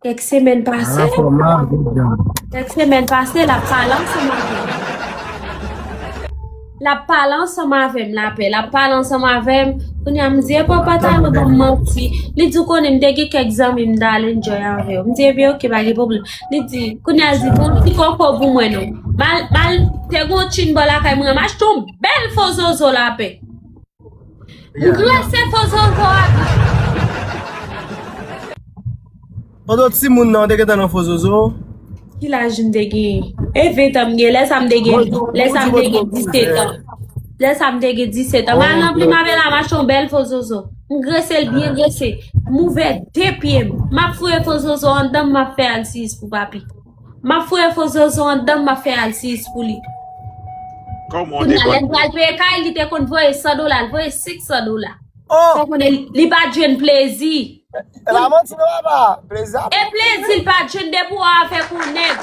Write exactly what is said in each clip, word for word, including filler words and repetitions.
Kèk semèn pase, kèk semèn pase, l ap pale ansanm avè m. L ap pale ansanm avè m, Lapè. L ap pale ansanm avè m. Kounye a, m di, "Epa, pa t al ban m manti." Li di, "Ou konnen, m te gen kèk zanmi m t al enjoy avè yo." M di, "Ebyen, oke, pa gen pwoblèm." Li di, kounye a, l di, "Bon, ti koko pou mwen, non." M al, m al, te gen yon tchin bò lakay mwen, m achte yon bèl fo zozo, Lapè. M grese fo zozo a. Pandan w timoun nan, w te gentan nan fo zozo? Ki laj m te gen? E ven tan m gen. Lè sa m te gen, lè sa m te gen disèt an. Lè sa m te gen disèt an. M al nan plim avè la, m achte yon bèl fo zozo. M grese l byen grese. M ouvè de pye m. M ap foure fo zozo anndan m, m ap fè alsiyis pou papi. M ap foure fo zozo anndan m, m ap fè alsiyis pou li. Kounye a, lè l pral peye kay, li te konn voye san dola, l voye senk san dola. Ou konnen, li pa t jwenn plezi. E pa manti non, papa. Plezi a. E plezi l pa t jwenn depi w avèk yon nèg.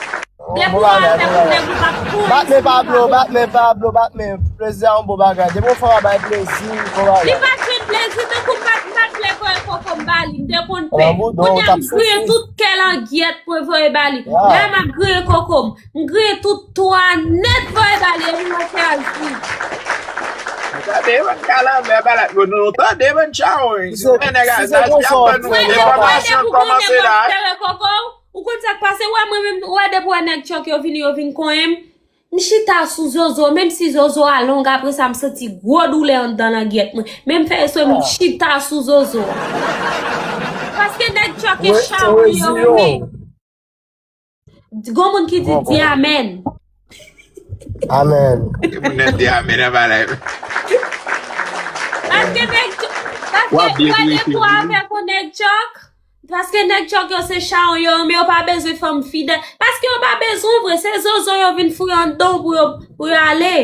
Depi w avèk yon nèg, ou p ap kouri sou li. Batman Pablo, batman Pablo, batman. Plezi a yon bon bagay. Depi yon fanm ap bay plezi, bon bagay. Li pa t jwenn plezi, tankou m pa t, m pa t vle voye koko m ba li. M te konn pè. Kounye a, m griyen tout kè langyèt pou voye ba li. Lè m ap griyen koko m, m griyen tout twa nèt voye ba li, epi mwen fè al di. Tande, bann kalamè, ba la, nou tande, bann chawony. Si se, men nèg a, si se konsa, w ap ban nou enfòmasyon kòmanse la. Ou konn sa k pase, wè mwen menm, wè depi wè nèg Chuck yo vini, yo vin konyen m. M chita sou zozo, menm si zozo a long, apre sa m santi gwo doulè anndan langyèt mwen. Men m fè eswe m chita sou zozo a. Paske nèg Chuck e chawony yo menm. Gon moun ki di, di amèn. Amèn. Gen moun nan di amèn anba live. Paske nèg Chuck, paske wè depi w avèk yon nèg Chuck, paske nèg Chuck yo se chawony yo, men yo pa bezwen fanm fidèl. Paske yo pa bezwen w vre, se zozo yo vin foure anndan w pou yo, pou yo ale.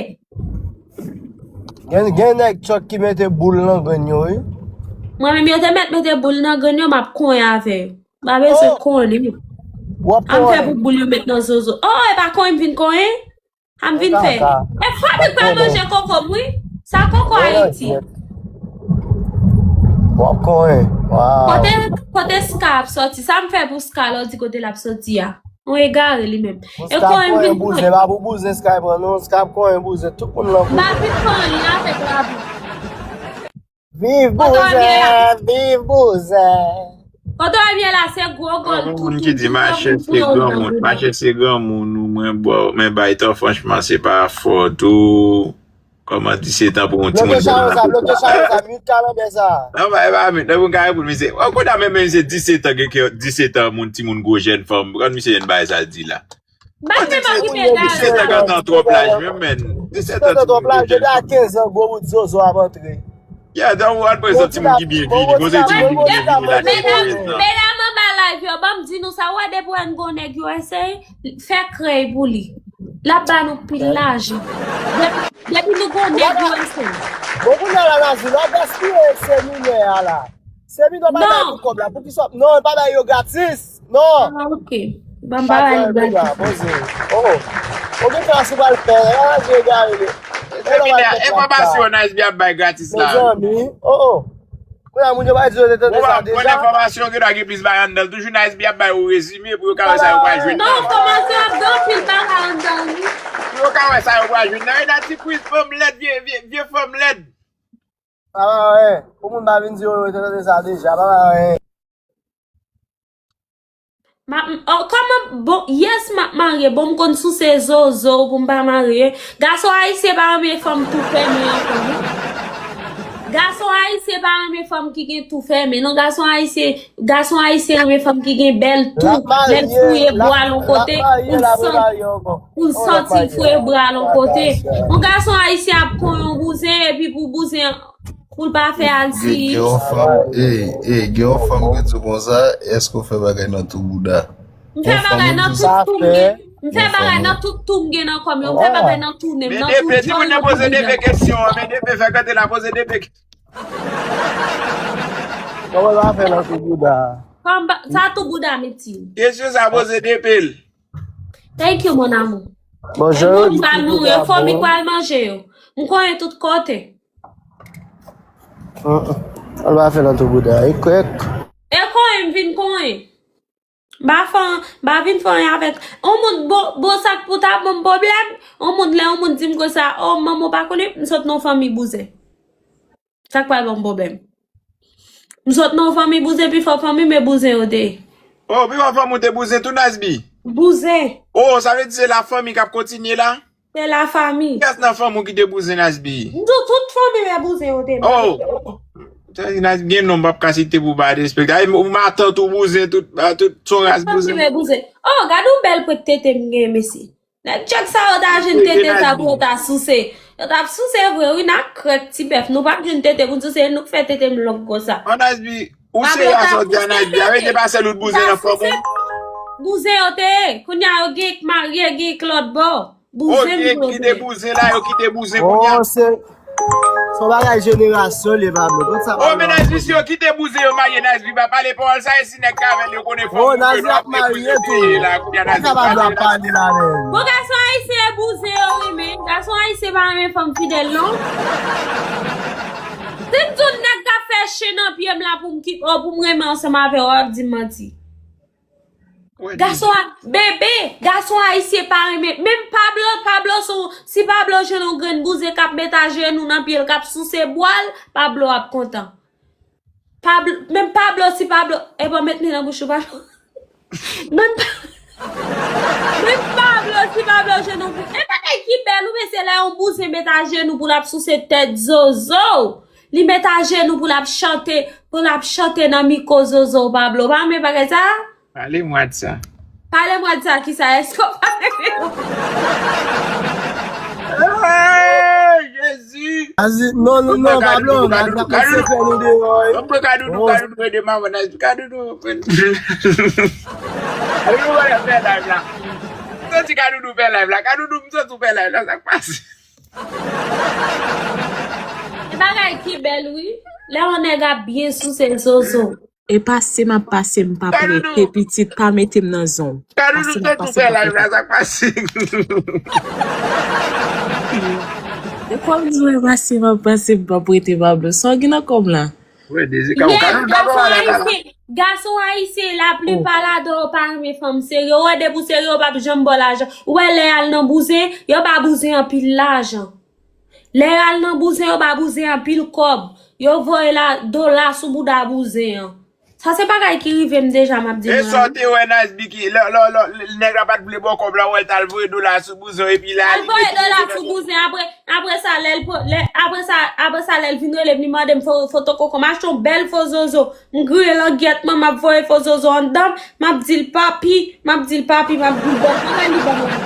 Gen, gen nèg Chuck ki mete boul nan grenn yo, wi. Mwen menm, yo te mèt mete boul nan grenn yo, m ap konyen avè yo. M pa bezwen konnen. W ap konyen. A m fè pou boul yo met nan zozo. Oh, e pa konyen m vin konyen? A m vin fè. E fabrik pa manje koko m, wi. Sa koko Ayiti. W ap konyen. Waw. Kote, kote Scar ap sòti? Sa m fè pou Scar lè w di kote l ap sòti a? Yon egare li menm. E konyen m vin konyen? Bouzen, pa pou bouzen Scar pran non, Scar konyen bouzen, tout moun nan bouzen. M pa vin konyen avèk labou. Viv bouzen, viv bouzen. Kote w ye la, se gwo gòl. Gon moun ki di Mache se granmoun, Mache se granmoun ou mwen bò, men bay tan franchman se pa fòt ou. Kòman disèt an pou yon timoun bloke chawony sa, bloke chawony sa, mute kalanbè sa. Non, bay pa mute, nan pou ka reponn misye. Ou konn menm misye disèt an, gen kè disèt an, moun timoun gwo jèn fanm. Gad misye yon bagay sa di la. Bat men m okipe gaz. Disèt an gentan twòp laj menm, men. Disèt an twòp laj, depi a kenz an, gwo bout zozo ap antre. Ya, dan ou al prezan timoun ki byen vini, bon se timoun ki byen vini la. Medam, medam anba live yo, ban m di nou sa, ou wè depi wè n gon nèg U S A, fè krèy pou li. L ap ba nou pil lajan. Depi, depi nou gon nèg U S A. Bon, kounye a la, Nazou, w ap gaspiye seminè a la. Seminè pa bay pou kòb la, poukisa w ap, non, pa bay yo gratis. Non. Ah, ok. Ban m pa bay li gratis. Poze. Oh. Ou gen klas ou pral fè, ah, je gare li. Seminè, enfòmasyon Nice B ap bay gratis la. Mezanmi, oh, oh. Kounye a, moun yo pa di yo te tande sa deja. Bon, enfòmasyon gen dwa gen plis bagay anndan l. Toujou Nice B ap bay ou rezime pou yo ka wè sa yo pral jwenn. Non, kòmanse ap gen anpil bagay anndan l, wi. Pou yo ka wè sa yo pral jwenn nan. E dati quiz fanm lèd, vye, vye, vye fanm lèd. Pa anyen. Pou moun pa vin di yo, yo te tande sa deja, pa anyen. M ap, oh, kòman, bon, yes, m ap marye. Bon, m konn souse zozo pou m pa marye. Gason ayisyen pa renmen fanm tou fèmen ankò, non. Gason ayisyen pa renmen fanm ki gen tou fèmen, non. Gason ayisyen, gason ayisyen renmen fanm ki gen bèl tou. Lè l fouye bwa l yon kote, pou l santi, pou l santi l fouye bwa l yon kote. Yon gason ayisyen ap konyen yon bouzen, epi pou bouzen an, pou l pa fè alsiyis. Gen, gen yon fanm, ey, ey, gen yon fanm ki di w konsa, èske w fè bagay nan tou bouda? M fè bagay nan tout tou m gen. M fè bagay nan tout tou m gen nan kò m yo. M fè bagay nan tou nen m, nan tou djòl, nan tou bouda. Men D P, timoun nan poze D P kesyon an, men D P fè gade la poze D P kesyon. Kòman w ap fè nan tou bouda? Kòman sa tou bouda m iti? Kesyon sa poze D P l. Thank you, mon amour. Bonjou. M pral mouri, yo fomi pral manje yo. M konyen tout kote. Al pa fè nan tou bouda, e kwèk. E konyen m vin konyen. M pa fè an, m pa vin fè anyen avèk. On moun bon, bon sa k pou ta ban m pwoblèm. On moun lè on moun di m konsa, oh, manman w pa konnen, m sot nan yon fanmi bouzen. Sa k pral ban m pwoblèm? M sot nan yon fanmi bouzen, pifò fanmi m e bouzen yo te ye. Oh, pifò fanmi w te bouzen tou, Nasby? Bouzen. Oh, sa vle di se la fanmi k ap kontinye la? Se la fanmi. Kiyès nan fanmi w ki te bouzen, Nasby? M di w tout fanmi m e bouzen yo te ye. Oh! Sa vle di Nasby gen non m p ap ka site pou ba derespekte. Ay, ou matant ou bouzen, tout, ah, tout son ras bouzen. Fanmi m e bouzen. Oh, gade yon bèl pwent tete m gen, mesye. Nèg tchèk sa yo ta jwenn tete sa pou yo ta souse. Yo t ap souse vre, wi, n a krèk ti bèf. Nou p ap jwenn tete pou n souse, e nou k fè tete m long konsa. An Nasby, ou serye a sa w di a Nasby? Arete pase lout bouzen nan fanmi w. Bouzen yo te ye. Kounye a yo gen k marye, gen k lòt bò. Bouzen m yo te ye. Yo kite bouzen la, yo kite bouzen kounye a. Oh, se, se yon bagay jenerasyon li ye, Pablo. Kot sa Pablo ap rakonte? Oh, men Nasby, si yo kite bouzen yo marye, Nasby pa pale pawòl sa, e si nèg ka avè l, yo konnen fanmi w ap marye tou. Sa Pablo ap pale la menm? Bon, gason ayisyen e bouzen yo renmen. Gason ayisyen pa renmen fanm fidèl, non. Si m di w nèg k ap fè chen nan pye m la pou m ki, oh, pou m renmen ansanm avè w, w ap di m manti. Gason a, bebe, gason ayisyen pa renmen. Menm Pablo, Pablo sou, si Pablo jwenn yon grenn bouzen k ap met ajenou nan pye l, k ap souse bwa l, Pablo ap kontan. Pablo, menm Pablo, si Pablo, e bon, met men nan bouch ou, Pablo. Menm Pa-, menm Pablo, si Pablo jwenn yon bouzen, e bagay ki bèl, ou mesye, lè yon bouzen met ajenou pou l ap souse tèt zozo. Li met ajenou pou l ap chante, pou l ap chante nan mikwo zozo, Pablo. Pa renmen bagay sa? Pale mwa de sa. Pale mwa de sa, kisa? Èske w pale? Hey, Jezi! Azi, non, non, non, Pablo, gad, gad, gad, se fè nou deyò, wi. Kadoudou, Kadoudou, ede m avan, Kadoudou. Kadoudou, wè, fè live la. M santi Kadoudou fè live la. Kadoudou, m santi w fè live la. Sa k pase? E bagay ki bèl, wi. Lè yon nèg ap byen souse zozo. E pase m ap pase, m p ap rete, pitit, pa mete m nan zon. Pase m ap pase, m p ap rete. E kòm di w, e pase m ap pase, m p ap rete, Pablo. Sa w gen nan kò m la? Yes, gason ayisyen, gason ayisyen, laplipa ladan yo pa renmen fanm serye. Ou wè depi w serye, yo p ap janm ba w lajan. Ou wè lè y al nan bouzen, yo ba bouzen anpil lajan. Lè y al nan bouzen, yo ba bouzen anpil kòb. Yo voye la, dola sou bouda bouzen an. Sa se bagay ki rive m deja, m ap di nou la. E sa w te wè Nasby ki, lè, lè, lè, lè nèg la pa t vle ba w kòb la, w wè l t al voye dola sou bouzen, epi la, al voye dola sou bouzen, apre, apre sa, lè l, lè, apre sa, apre sa, lè l vin rele m, li mande m fo, foto koko, m achte yon bèl fo zozo. M griye langyèt mwen, m ap voye fo zozo anndan m, m ap di l papi, m ap di l papi, m ap di l bèl bagay li ban mwen.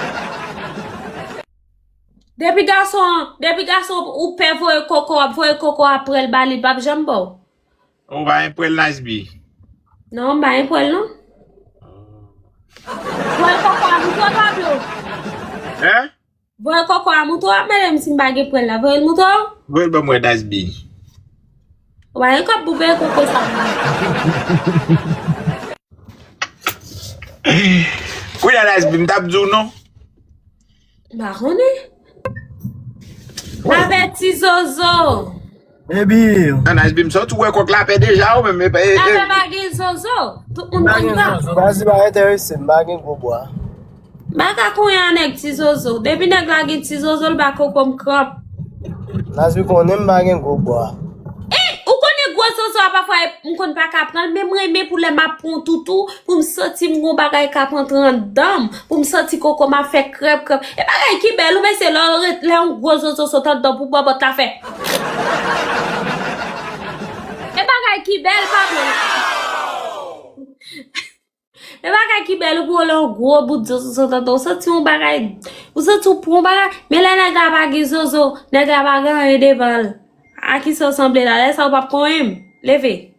Depi gason an, depi gason ou pè voye koko, ap voye koko apre l ba li, l p ap janm ba w. Ou pa gen pwèl, Nasby? Non, m pa gen pwèl, non. Voye koko a mouton, Pablo. Hein? Voye koko a mouton, ap mande m si m pa gen pwèl la. Voye l mouton? Voye l ban mwen, Nasby. Ou pa gen kòb pou peye koko sa. Kounye a, Nasby, m t ap di w non. M pa konnen. Lapè ti zozo. Baby. Nan Nasby, m santi w wè kòk lapè deja, ou menm, e, e, e. Lapè pa gen zozo. Tout moun konn sa. Nasby pa enterese m, m pa gen gwo bwa. M pa ka konyen a nèg ti zozo. Depi nèg la gen ti zozo, l ba koko m kranp. Nasby konnen m pa gen gwo bwa. E, ou konnen gwo zozo a pafwa, e, m konn pa ka pran l, men m renmen pou lè m ap pran toutou, pou m santi m gon bagay k ap antre anndan m, pou m santi koko m ap fè krèp, krèp. E bagay ki bèl, ou mesye, lè w ret, lè yon gwo zozo sot anndan pou bòbòt la fè. E bagay ki bèl, pa bon. E bagay ki bèl, ou pou wè yon gwo bout zozo sot anndan w, ou santi yon bagay, ou santi w pran yon bagay, men lè nèg la pa gen zozo, nèg la pa gen anyen devan l. A kisa w sanble la? Lè sa w p ap konyen m. Leve.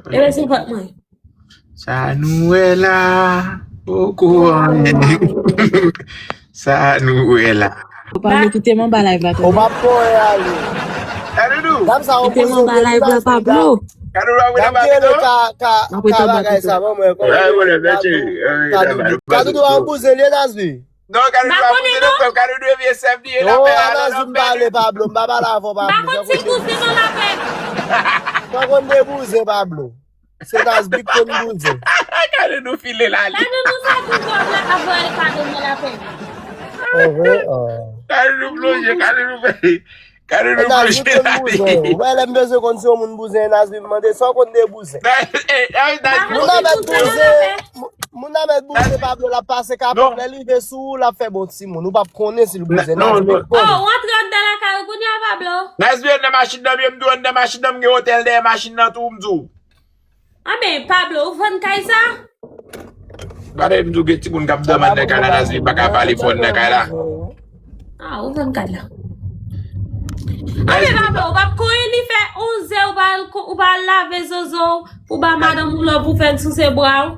Leve sou vant mwen. Sa nou wè la, poko anyen. Sa nou wè la. Ou pa vle kite m anba live la, tande. Ou p ap konyen ale. Kadoudou. Dam sa, ou kite m anba live la, Pablo. Kadoudou ap rete anba pito. Ka, ka, ka bagay sa, ban mwen. Kadoudou, Kadoudou ap bouze li, Nasby. Non, Kadoudou ap bouze non, frè m. Kadoudou e vye sèf li ye, lapè a nan lapè. Non, Nasby, m pale, Pablo. M pa pale avè w, Pablo. M pa konn si bouze non lapè. M pa konn de bouze, Pablo. Se Nasby k konn bouzen. Gade nou file la li. Kado nou sa toujou ap la ap voye kado nan lapè. Oho, oh. Gade nou plonje, gade nou fè. Gade nou Nasby plonje konn la li. bouzen. Wè, lè m bezwen konn si yon moun bouzen, Nasby m mande sa w konn de bouzen. Eh, eh, Nasby, Moun nan mèt Toutan bouzen. lapè. Moun nan mèt bouzen, Pablo l ap pase kapòt. Lè li rive sou ou, l ap fè bon timoun. Ou p ap konnen si l bouzen. Non, Nasby non. konn. Oh, w antre anndan lakay ou kounye a, Pablo. Nasby anndan machin nan, m di w anndan machin nan, m gen otèl dèyè machin nan tou, m di w. Anben, Pablo, ou vann kay sa? Gade m di w gen timoun k ap dòmi anndan kay la, Nasby pa ka pale fò anndan kay la. Ah, ou vann kay la. Anben, Pablo, w p ap konyen li fè onzè, ou pa al ko- ou pa al lave zozo w, pou ba madanm ou lò pou fè l souse bra w.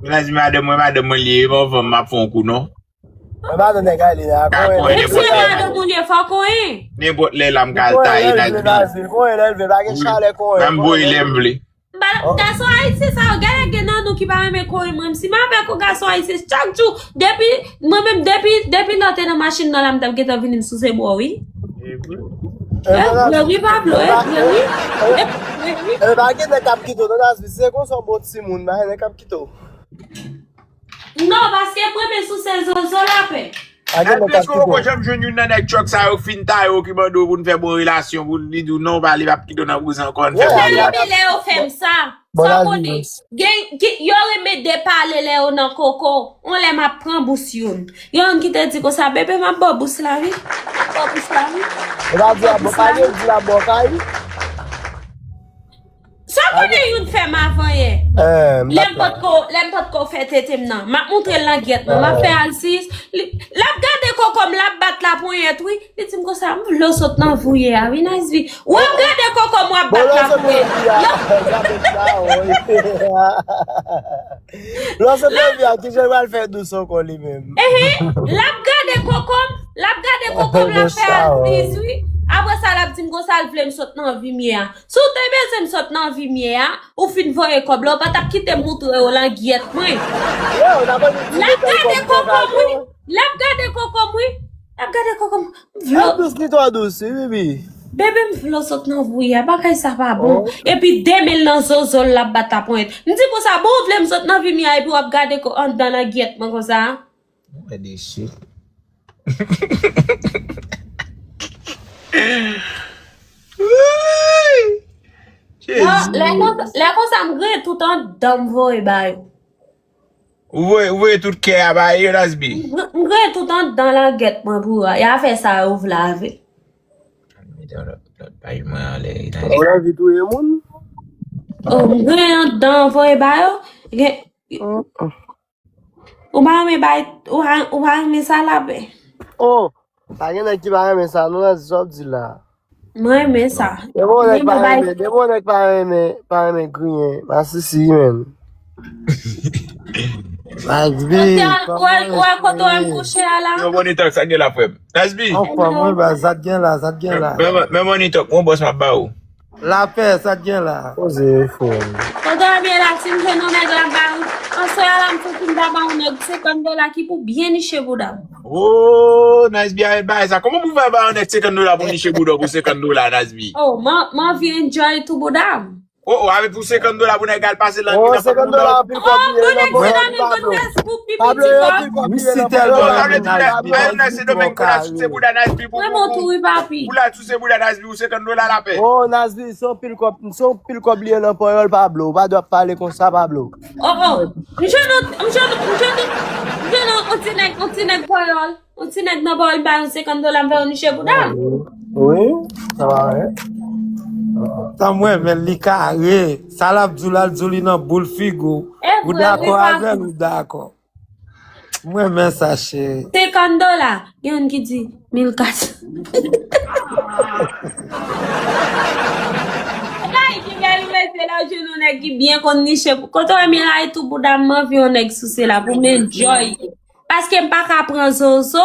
Nasby madanm mwen, madanm mwen li ye, bon, fanm m ap fè yon kou non. Mwen pa tande kay li la. Ka konyen Menm si e madanm ou li ye, fò konyen. Nenpòt lè la m ka al taye Nasby. Konyen lè l vle, pa gen chalè konyen. Mwen m voye lè m vle. Ba- Gason ayisyen sa yo, gade gen nan nou ki pa renmen konyen mwen. Si m avèk ou gason ayisyen, chak jou, depi, mwen menm, depi, depi lè w te nan machin nan la, m t ap gentan vini m souse bò, wi. E vre, wi, Pablo, e vre, wi. E vre, wi. E pa gen nèg k ap kite w, non, Nasby. Se konsa w bon timoun, pa gen nèg k ap kite w. Non, paske mwen menm souse zozo lapè. Pa gen nèg k ap Èske w poko kite w. Janm jwenn youn nan nèg truck sa yo k fin taye w ki mande w pou n fè bon relasyon, pou li di w non, pa li p ap kite w nan bouzen ankò, n fè Yeah. bon Gen relasyon. anpil lè yo fè m sa. Bon, Sa la, konnen. Gen, gen, yo renmen depale lè yo nan koko. On lè m ap pran bous youn. Gen youn ki te di konsa, bebe, m ap ba w bous la, wi. M ap ba w bous la, wi. E pa di a bon, pa gen di la bon kay. Sa konnen youn fè m avan yè. Eh, m Lè m pa potko, lè m potko fè tete m nan. M ap montre l nan gyèt mwen. M ap fè alsis. Li- L ap gade koko m, l ap bat laponyèt, wi. Li di m konsa, m vle w sot nan vi w ye a, wi, Nasby. W ap gade koko m, w ap Bon, bat lè w sot nan laponyèt. vi a, gade sa, wi. Lè w sot nan vi a, kijan l pral fè dous ankò li menm? Ehe, l ap gade koko m, l ap gade koko m, l ap fè Sa, wi. alsis, wi. Apre sa, l ap di m konsa, l vle m sot nan vi m ye a. Si w te bezwen m sot nan vi m ye a, ou fin voye kòb la, ou pa t ap kite m moutre yo langyèt mwen. Yo, n ap annik di L ap gade koko m, wi. L ap gade koko m, wi. L ap gade koko m. M vle Twò dous, li twò dous, wi, bibi. Bebe, m vle w sot nan vi w ye a, bagay sa pa bon. Epi de men l nan zozo l, l ap bat laponyèt. M di konsa, bon, ou vle m sot nan vi m ye a, epi w ap gade ko- anndan langyèt mwen konsa. Mwen desi. Non, lè konsa, lè konsa, m griyen tout anndan m voye ba yo. Ou voye, ou voye tout kè a ba yo, Nasby. M griyen tout anndan langyèt mwen pou yo. Y a fè sa yo vle avè l. Mete lòt, lòt paj mwen anlè. Ou anvi touye moun? Oh, m griyen anndan voye ba yo. Gen- Ou pa renmen bay, ou pa, ou pa renmen sa lapè. Oh, pa gen nèg ki pa renmen sa, non, nan sa w ap di la. Mwen renmen sa. Depi yon nèg pa Renmen bay- renmen, depi yon nèg pa renmen, pa renmen griyen, masisi, menm. Nasby, Ou wè kote w m kouche a la? Yo, Money Talk, sa gen la, frè m. Nasby. Anfòm, wi, baz, sa t gen la, sa t gen la. Men, men, men Money Talk, mwen bòs m ap ba ou. Lapè, sa t gen la. Poze, frè m. Kote w ye la, si m jwenn yon nèg la, m ba ou. Answè a la, m fouti m ta ba yon nèg senkant dola ki pou byen niche bouda m. Oh, Nasby, arèt bagay sa. Kòman pou fè ba yon nèg senkant dola pou niche bouda w pou senkant dola, Nasby? Oh, m an- m anvi enjoy tou bouda m. Oh, oh, avèk pou senkant dola pou nèg al pase lang Oh, nan fòt senkant bouda dola w. anpil Oh, kòb li ye bon nan nèg pòch se li, nan men Pablo. kontes pou pi Pablo, piti yo kòb. anpil kòb li ye nan Misye pòch tèlman li. Pablo, renmen Nasby, Pablo, se Domèk pou la sou se bouda Nasby pou Mwen bon tou wi papi. Pou la sou se bouda Nasby ou senkant dola lapè. Oh, Nasby, se yon pil kòb, se yon pil kòb li ye nan pòch li, Pablo. Ou pa dwe ap pale konsa, Pablo. Oh, oh. M jwenn yon, m jwenn, m jwenn yon, m jwenn yon, yon ti nèg, yon ti nèg panyòl. Yon ti nèg nan bò, li ba yon senkant dola, m fè yon niche bouda m. Wi, sa va, wi. Sa mwen, men li kare. Sa l ap di w la, l di w li nan boul figi w. E Ou vre, dakò wi, avè l, papi. Ou dakò. Mwen men sa, cheri. Senkant dola. Gen youn ki di mil kat. Ay, ki bèl mesye la, w jwenn yon nèg ki byen konn niche. Kote w wè m ye la, e tou bouda m, m anvi yon nèg sou se la pou m enjoy. Paske m pa ka pran zozo,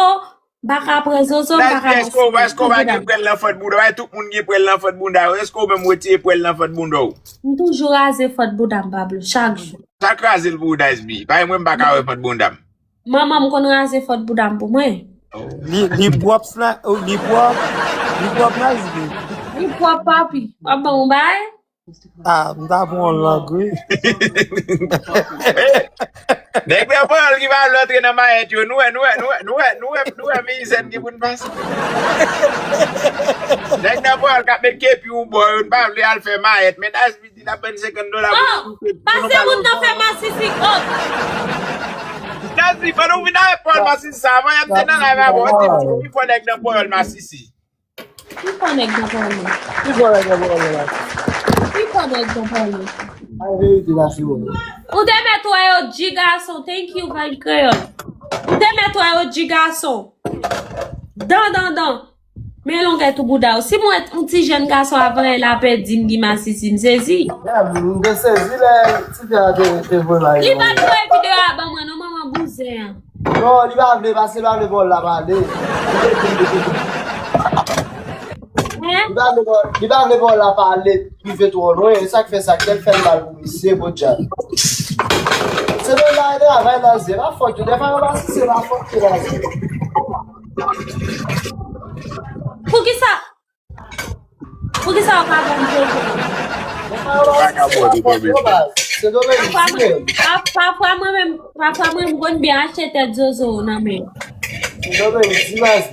m pa ka pran zozo, m pa ka Nasby, èske w, èske w pa gen prèl nan fòt bouda w? Tout moun gen prèl nan fòt bouda yo. Èske w menm retire prèl nan fòt bouda w? M toujou raze fòt bouda m, Pablo, chak jou. Sa kraze l pou ou, Nasby? Paske mwen, m pa ka wè fòt bouda m. Manman m konn raze fòt bouda m pou mwen. Li, li pwòp, sla- oh, li pwòp, li pwòp, Nasby. Li pwòp, papi. W ap ban m yon bagay? Ah, m ta pran yon lang, wi. Nèg nan pawòl ki pa vle antre nan mayèt yo, nou wè, nou wè, nou wè, nou wè, nou wè, nou wè mizè n gen pou n pase. Nèg nan pawòl k ap met kepi ou bò yo, n pa vle al fè mayèt, men Nasby di l ap ban n senkant dola pou nou. Pase moun nan fè masisi. Oh, Nasby, pandan w vin avèk pawòl masisi sa, avan yè m te nan live avè w, ou te di wi fò nèg nan pawòl masisi. Ki fò nèg nan pawòl mwen? Ki fò nèg nan pawòl mwen la? Ki fò nèg nan pawòl mwen? Ay verite la, se bon. Ou te mèt wè yo di gason. Thank you, Vibe Kreyòl. Ou te mèt wè yo di gason. Dan, dan, dan. Men longè tou bouda w. Si mwen yon ti jèn gason avan yè lapè di m gen masisi, m sezi. Ya, m te sezi lè ti fi a te, te voye bay. Li pa t voye videyo a ban mwen non, manman bouzen an. Non, li pa vle, paske li pa vle pawòl la pale. Hein? Li pa vle pawòl, li pa vle pawòl la pale, rive twò lwen, e sa k fè sa, kè l fè l mal pou misye, podyab. Se nan la travay nan zye, pa fòt yo, defwa yo pa si se pa fòt yo nan zye. Poukisa? Poukisa w pa ban m pwoblèm? Defwa yo pa si se pa fòt yo, baz. Se domèn Pafwa zye. mwen, pa- pafwa mwen menm, pafwa mwen m konn byen achte tèt zozo nan men. Se domèn zye, baz.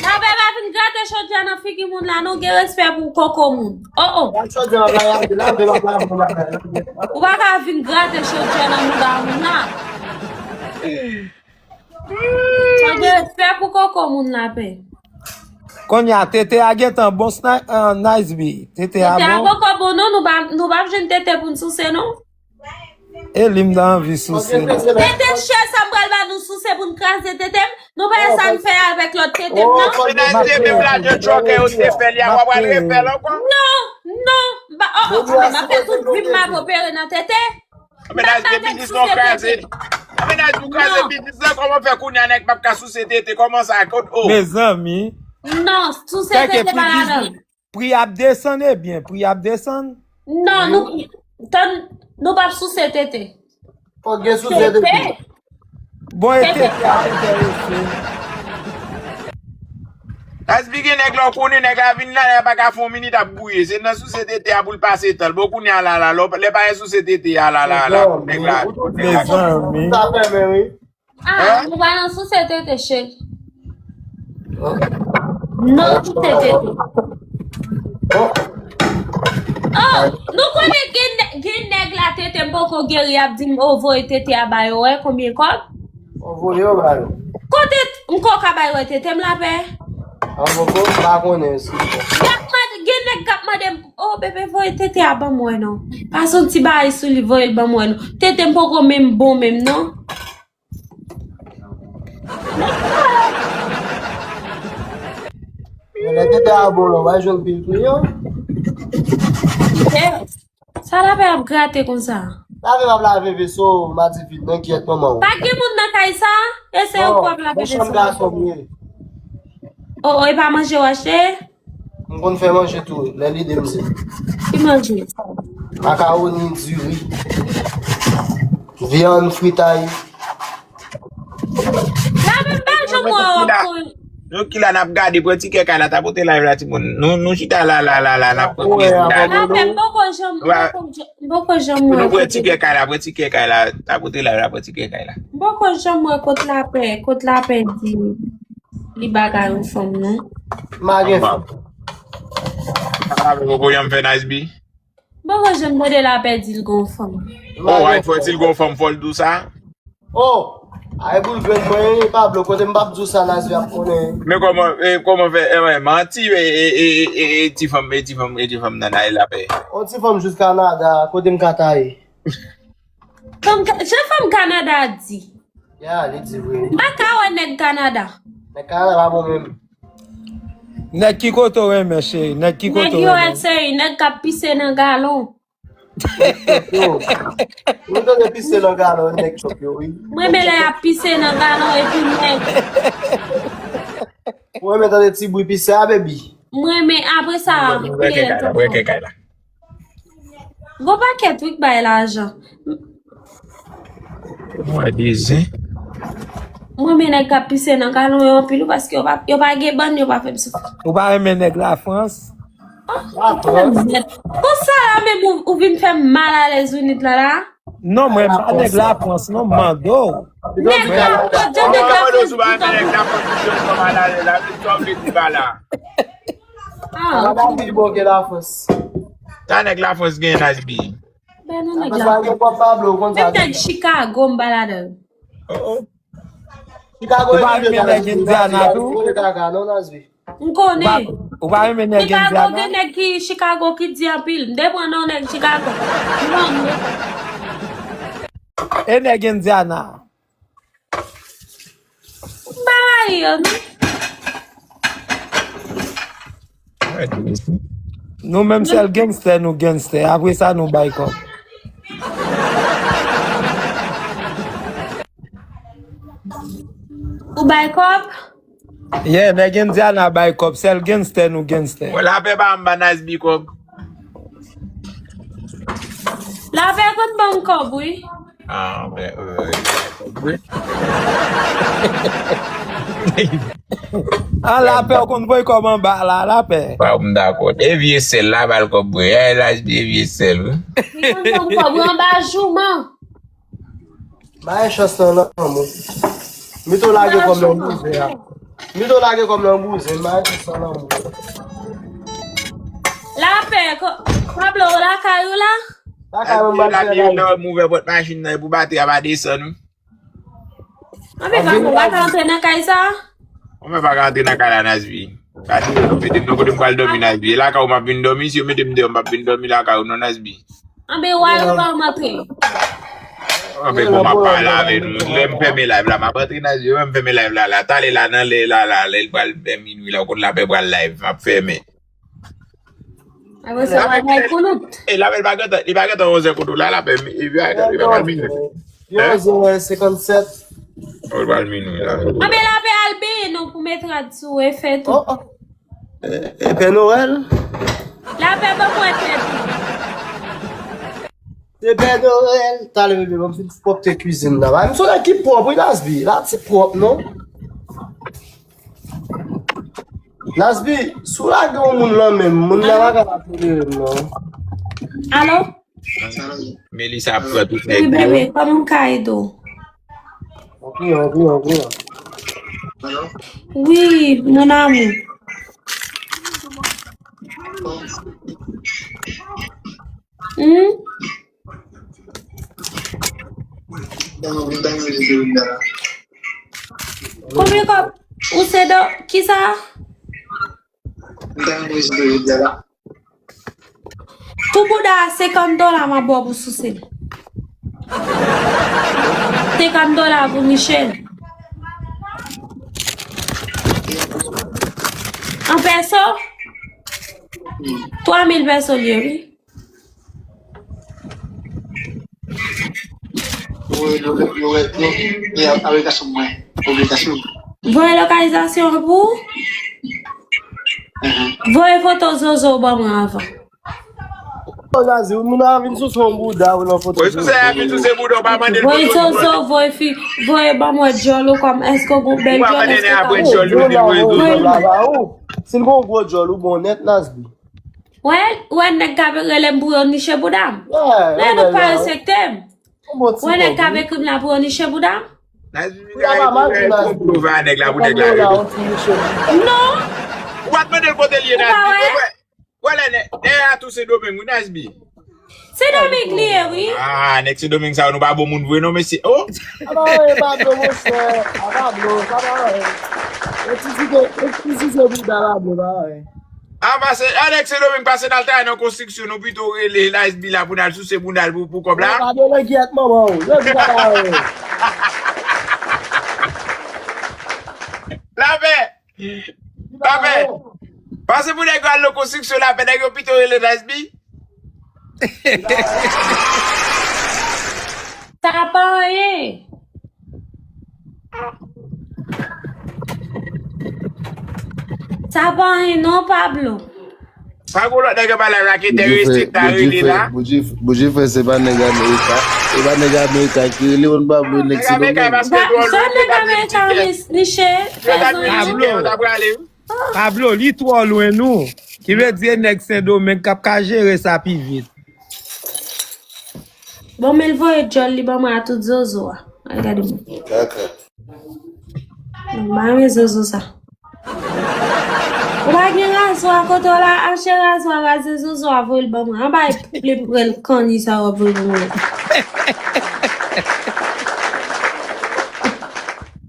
Lapè pa vin grate chodyè nan figi moun la non, gen respè pou koko moun. Oh oh. Gad chodyè a la, gad la, gad la, gad la. Ou pa ka vin grate chodyè nan mouda moun la. Sa gen respè pou koko moun lapè. Kounye a, tete a gentan bon, sna- ah, Nice B. Tete a Tete a bon. Poko bon non, nou pa nou pa jwenn tete pou n souse non. E li m ta anvi souse. Tete chè sa m pral ba nou souse pou n kraze tete m. Nou pa wè sa n fè avèk lòt tete m nan. Menaj te menm la de chòkè yo te fè li a, w ap al refè l ankò. Non, non, m pa, oh, oh, m ap fè tout vi m m ap opere nan tete. Menaj de biznis nou kraze. Menaj nou kraze biznis la, kòman fè kounye a nèg p ap ka souse tete, kòman sa, kot o? Mezanmi. Non, souse tete pa ladan. Pri ap desann, ebyen, pri ap desann. Non, nou, tann, nou p ap souse tete. Fòk gen souse tete. Bon, e tete ap enterese. Nasby gen nèg la, w konnen nèg la vin la, nèg la pa ka fè yon minit ap gouye. Se nan souse tete a pou l pase tan l. Bon, kounye a la, la, lè pa gen souse tete a, la, la, la, nèg la. Mezanmi. Sa fèmen, wi. Ah, nou pa nan souse tete, cheri. Non, souse tete. Oh, nou konnen gen nè- gen nèg la tete m poko geri ap di m, oh, voye tete a ba yo, wè konbyen kòb? Ou voye yo ba yo. Kote m ko ka bay wè tete m lapè? An poko, m pa konnen si. Y ap mande, gen nèg k ap mande m, oh, bebe, voye tete a ban m wè non. Pase yon ti bagay sou li, voye l ban m wè non. Tete m poko menm bon menm non. Men lè tete a bon la, w pa jwenn pil kliyan. Sa lapè ap grate konsa? Lapè m ap lave veso, m a di vin nan kyèt manman w. Pa gen moun nan kay sa? E se ou k ap lave veso. Bon, chanm gason m ye. Oh, oh, e pa manje w achte? M konn fè manje tou, lè lide m se. Ki manje? Makawoni, diri, vyann, fritay. Lapè m pa janm wè w ap fè. Nou ki la n ap gade, pran ti kè kay la, tapote live la, timoun. Nou, nou chita la, la, la, la, n ap pran ti kè kay la. Lapè m poko janm, m poko janm wè. Nou pran ti kè kay la, pran ti kè kay la, tapote live la, pran ti kè kay la. M poko janm wè kot lapè, kot lapè di li bagay yon fanm non. M pa gen fanm. Sa pa vle poko janm fè Nice B. M poko janm tande lapè di l gon fanm. Oh, ay fò di l gon fanm, fò l di w sa. Oh, ay boul grenn mwen, Pablo, kote m p ap di w sa, Nice B ap konnen. Men kòman, e, kòman fè, e, manti, e, e, e, e, e, ti fanm, e, ti fanm, e, ti fanm nan, nan lapè. On ti fanm jis Kanada, kote m ka taye. Fanm Ka- Jan fanm Kanada a di. Ya, li di vre. M pa ka wè nèg Kanada. Nèg Kanada pa bon menm. Nèg ki kote w renmen, cheri? Nèg ki kote Nèg w U renmen? S A, nèg k ap pise nan galon. Yo, ou tande pise nan galon, nèg chòp yo, wi. Mwen renmen lè y ap pise nan galon epi nèg. Ou renmen tande ti bri pise a, baby? Mwen renmen apre sa. Bwè kèkay la, bwè kèkay la. Gon pakèt wi k bay lajan. Mwen di zen. Mwen renmen nèg k ap pise nan galon yo anpil wi, paske yo pa, yo pa gen bann, yo pa fè m soufri. Ou pa renmen nèg Lafrans? Konsa Sa menm ou, ou vin fè m malalèz ou nèt la la. Non, mwen pa nèg Lafrans, non, m mande w. Nèg Lafrans, jan nèg Lafrans di tankou. Ah, ok. Sa nèg Lafrans gen, Nice B? Ben non, nèg Lafrans. Menm nèg Chicago, m pa ladan l. Ou pa renmen nèg Indiana tou? M konnen. Ou pa renmen nèg Indiana? Chicago gen nèg ki Chicago ki di anpil. M te pran non nèg Chicago. E nèg Indiana? M pa rayi yo, non. Nou menm sèl gangstè nou gangstè. Apre sa nou bay kòb. Ou bay kòb? Yeah, nèg Indiana bay kòb, sèl gangstè nou gangstè. Lapè pa m ba Nice B kòb. Lapè konn ban m kòb wi. Ah, men. Ah, lapè ou konn voye kòb anba la, lapè. Pa m dakò. E vye sèl la ba l kòb wi. E Nice B e vye sèl wi. Li konn ban m kòb wi anba jouman. Bay chans lan lanmou. Mito lage kòm nan bouzen a. Mito lage kòm nan bouzen, bay chans lan lanmou. Lapè, Pablo, ou lakay ou la? Lakay mwen bay fè la. M ouvè pòt machin nan pou batri a pa desann wi. Anben pa pou pa ka antre nan kay sa? Mwen pa ka antre nan kay la Nice B. Gade yo mete m nan kote m pral dòmi Nice B. E lakay ou m ap vin dòmi, si yo mete m deyò m p ap vin dòmi lakay ou non Nice B. Anben wa yo pa antre. Anben bon m ap pale avè nou. Lè m fèmen live la m ap antre Nice B. Lè m fèmen live la la. Talè la nan lè la la lè l pral fè minwi la ou konn lapè pral live m ap fèmen. Apre sa w al bay koulout. E lapè li pa gentan li pa gentan onzè kote w la lapè li pa pral minwi. Li onzè senkannsenk. Ou pral minwi la. Anben lapè al benyen non pou met rad sou e fè tou. E Pè Noël. Lapè ban mwen tèt. Se Pè Noël. Talè bebe ban m fin pwòpte kwizin nan. Ba m sou nèg ki pwòp wi Nice B. La ti pwòp non. Nice B, si w lage yon moun nan men m, moun nan pa ka ap tolere m non. Alo? Melissa ap pran tout nèg yo. Wi bebe, kòman m ka ede w? Anpil, anpil, anpil. Wi, mon amour. Hmm? Konbyen kòb ou se do kisa? Pou bouda a senkant dola m ap ba w pou souse l. Senkant dola pou Michel. An pèso? Twa mil pèso l ye wi. Voye lokalizasyon an pou ou. Voye foto zozo w ban mwen avan. Zazi, moun nan vin sou son bouda ou nan foto. Voye sou se a vin sou se bouda ou pa mande l foto. Voye zozo, voye fi, voye ban mwen djòl ou kòm èske w gon bèl djòl èske w ka. Si l gon gwo djòl ou bon nèt Nice B. Wè, wè nèg k ap rele m pou yo niche bouda m. Lè nou pa respekte m. Wè nèg k ap ekri m la pou yo niche bouda m. Nice B, ou pa mal di Nice B. Ou pa mal di Nice B. Non. Ou pa t mande l kote l ye Nice B. Wè lè nèg a tou se Domeng wi Nice B. Se Domeng li ye wi. Ah, nèg se Domeng sa yo nou pa bon moun vre non mesye. Oh. Sa pa anyen Pablo monchè. A Pablo, sa pa anyen. Yo ti di ke, yo ti di se bouda Pablo pa anyen. A pase, a nèg se Domeng pase n al travay nan konstriksyon nou pito rele Nice B la pou n al souse pou n al pou kòb la. Pa de langyèt manman w. Yo di sa pa anyen. Lapè. Lapè. Pase pou nèg yo al nan konstriksyon lapè nèg yo pito rele Nice B. Sa pa anyen. Sa pa anyen non Pablo. Pa gon lòt nèg yo pa la raketè resi ta rele la. Bouji frè se pa nèg Amerika. Se pa nèg Amerika ki rele moun Pablo nèg se Domeng. Nèg Amerika niche. Pablo, li twò lwen nou. Ki vle di e nèg Sendomeng k ap ka jere sa pi vit. Bon, men l voye djòl li ban mwen a tout zozo a. Al gade mwen. Kaka. Mwen pa renmen zozo sa. Ou pa gen razwa kote w la, achte razwa, raze zozo a, voye l ban mwen. Anba e plen prèl kanni sa w ap voye ban mwen.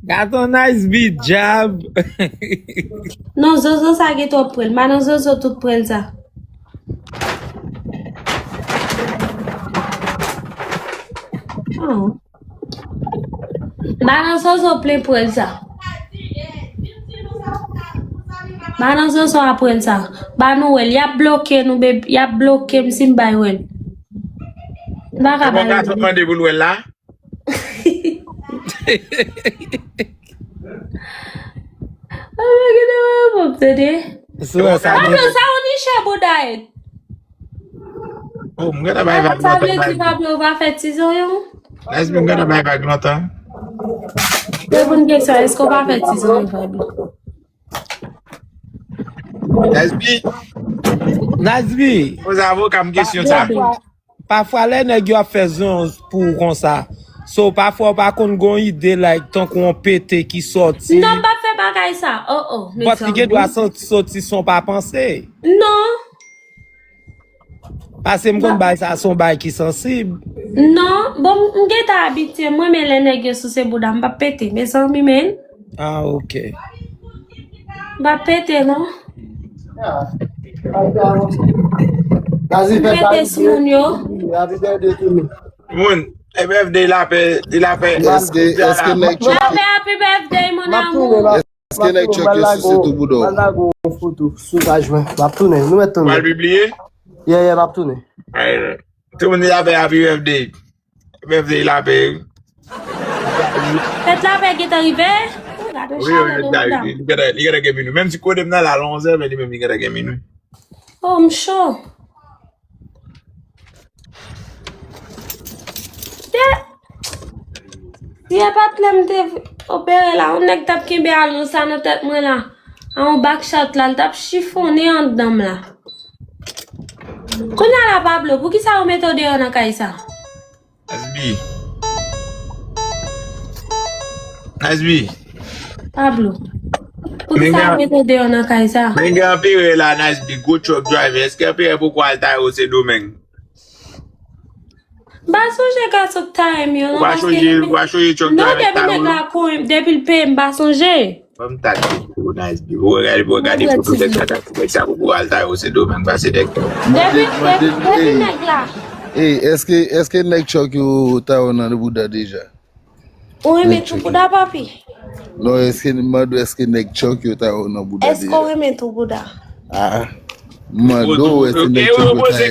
Gato Nice B djab. Non, zozo sa gen twòp prèl. M pa nan zozo tout prèl sa. Oh. Ba nan zozo plen pwèl sa. Ba nan zozo a pwèl sa. Ba nou wè l. Y ap bloke nou, beb-, y ap bloke m si m bay wè l. M pa ka bay wè l. Mande pou l wè l la. Oh my God, oh, tande. Sou wè sa. Pablo, sa ou niche bouda e? Oh, m gentan bay vag. Sa vle di Pablo ou pa fè ti zonyon? Nice B, m gentan bay vag lontan. Reponn kesyon, èske ou pa fè ti zonyon, Pablo? Nice B. Nice B. Poze avoka m kesyon sa. Pafwa lè nèg yo ap fè zonyon pou ou konsa. So, pafwa ou pa konn gon ide, like, tankou yon pete ki sòti. Non, m pa fè bagay sa. Oh, oh, but li gen dwa sòti, sòti san w pa panse. Non. Paske m konn bay sa, se yon bay ki sansib. Non, bon, m gentan abitye, mwen, men lè nèg yo souse bouda, m p ap pete, mezanmi, men. Ah, ok. M p ap pete, non. Pete sou moun yo. Moun, e birthday lapè, di lapè. Èske, èske nèg Chucky, lapè, happy birthday, mon amour. Èske nèg Chucky yo souse tou bouda w? M ap lage yon foto sou paj mwen. M ap tounen. Nou mèt tounen. Pral pibliye? Yeah, yeah, m ap tounen. Tout moun di lapè, happy birthday. Mèm se lapè. Fèt lapè gentan rive. Ou gade chalè nan bouda. Li gentan, li gentan gen minwi. Menm si kote m nan la, l onzè, men li menm li gentan gen minwi. Oh, m cho. Yeah. Si e pa t lè m te opere la, yon nèg t ap kenbe alon sa nan tèt mwen la. A yon backshot la, l t ap chifonnen anndan m la. Kounye a la, Pablo, poukisa yo mete w deyò nan kay sa? Nice B. Nice B. Pablo. Poukisa yo mete w deyò nan kay sa? Men gen anperè la, Nice B, gwo truck driver. Èske anperè poko al Tayo Sendomeng? M pa sonje gason k Tayo m yo, non, paske ou pa sonje, ou pa sonje truck driver Tayo yo? Non, depi nèg la konn, depi l peye, m pa sonje. Ban m tag li pou Nice B. Ou gade, ou gade foto nèg sa, nèg sa pou al Tayo Sendomeng pase nèg. Depi, depi, depi nèg la. Ey, èske, èske nèg Chucky yo Tayo nan bouda deja? Ou renmen tou bouda, papi? Non, èske, m mande w, èske nèg Chucky yo Tayo nan bouda deja? Èske ou renmen tou bouda? Ah. Mande w, èske nèg Chucky yo Tayo nan bouda?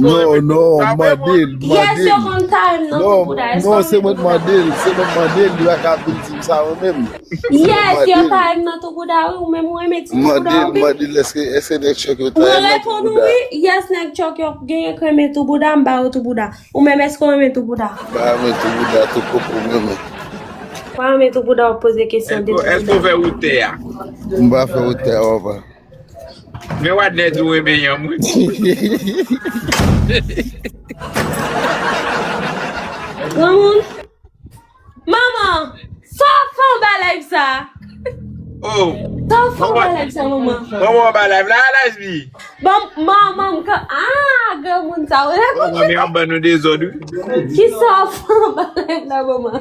Non, non, mande l, mande l. Yes, yo konn Tayo m nan tou bouda. Non, se mwen k mande l, se mwen k mande l, li pa ka vin di m sa mwen menm. Yes, yo Tayo m nan tou bouda, wi, ou menm ou renmen ti tou bouda, wi. Mande l, mande l, èske, èske nèg Chucky yo Tayo nan tou bouda? Mwen reponn ou wi, yes, nèg Chucky yo genyen k renmen tou bouda, m ba yo tou bouda. Ou menm, èske w renmen tou bouda? M pa renmen tou bouda, tou koko m renmen. Ou pa renmen tou bouda, w ap poze kesyon de tou bouda. Èske w fè wotè a? M pa fè wotè a, papa. Men Wadnè di w renmen yanm, wi. Granmoun. Manman, sa w fè anba live sa? Oh. Sa w fè anba live sa, manman? Manman anba live la, Nice B. Bon, manman m ka, ah, granmoun sa, w la konn. Manmi ap ban nou dezòd, wi. Kisa w fè anba live la, manman?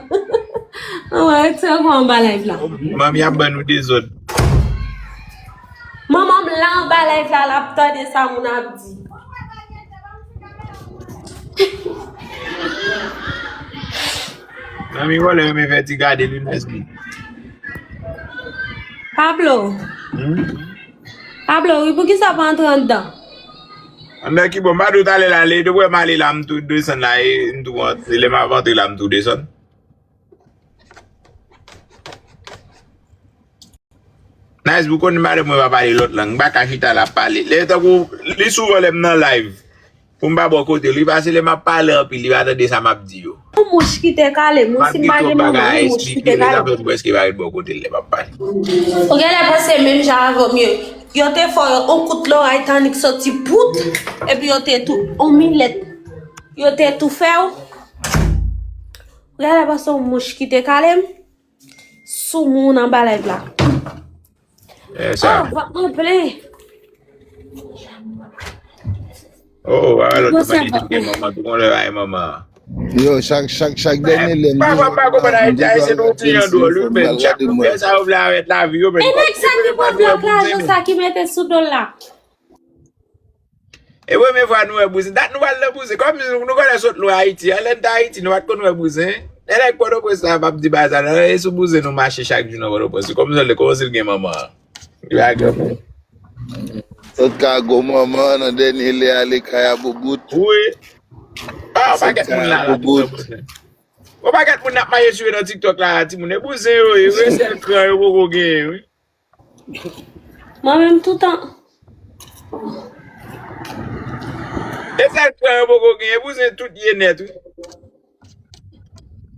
Manman, retire kò w anba live la. Manmi ap ban nou dezòd. Manman m la anba live la, l ap tande sa moun ap di. Manmi vòlè renmen fè ti gade li, Nice B. Pablo. Hmm? Pablo, wi, poukisa w pa antre anndan? Anndan ki bò? M pa di w talè la, lè w wè m ale la, m tou desann la, e m tou antre. Lè m ap antre la, m tou desann. Nice, ou konn madanm mwen pa pale lòt lang, m pa ka chita l ap pale. Lè tankou, li souvan lè m nan live, pou m pa bò kote l, li pase lè m ap pale anpil, li pa tande sa m ap di yo. Yon mouch ki te kale m, wi, si m pa gen manman, yon mouch ki te kale m. Li ta fè m prèske pa ret bò kote l lè m ap pale. Ou genlè panse menm jan avè m ye. Yo te fè yo yon kout loray tannik soti pout, epi yo te tou, yon milèt. Yo te toufe w. Gade pa se yon mouch ki te kale m. Sou moun anba live la. Eh, sa. Oh, va mwen plen. Oh, alò, te mande gen manman, tou konn lè ay manman. Yo, chak, chak, chak dènye lè m. Pa, pa, pa, konprann Ayiti, Ayisyen nou ti jan dwòl, wi, men chak moun fè sa yo vle avèk lavi yo, men. E nèg sa ki pran blòk lajan sa ki mete sou do l la. E premye fwa nou wè bouzen. Dat nou pral nan bouzen. Kòm nou konnen sot lwen Ayiti. An lè n t Ayiti, nou pa t konn wè bouzen. E nèg Pòtoprens la p ap di bagay sa, non. E sou bouzen nou mache chak jou nan Pòtoprens. Kòm si l, kòm si l gen manman an. Li pa gen manman. Sot kago manman an nan dènye lè ale kay a boubout. Wi. Ah, yon pakèt moun la la tou nan bouzen. Yon pakèt moun ap mache sou yo nan TikTok la, timoun. E bouzen yo ye, wi, sèl kran yo poko genyen, wi. Mwen menm toutan. E sèl kran yo poko genyen, bouzen tout ye nèt, wi.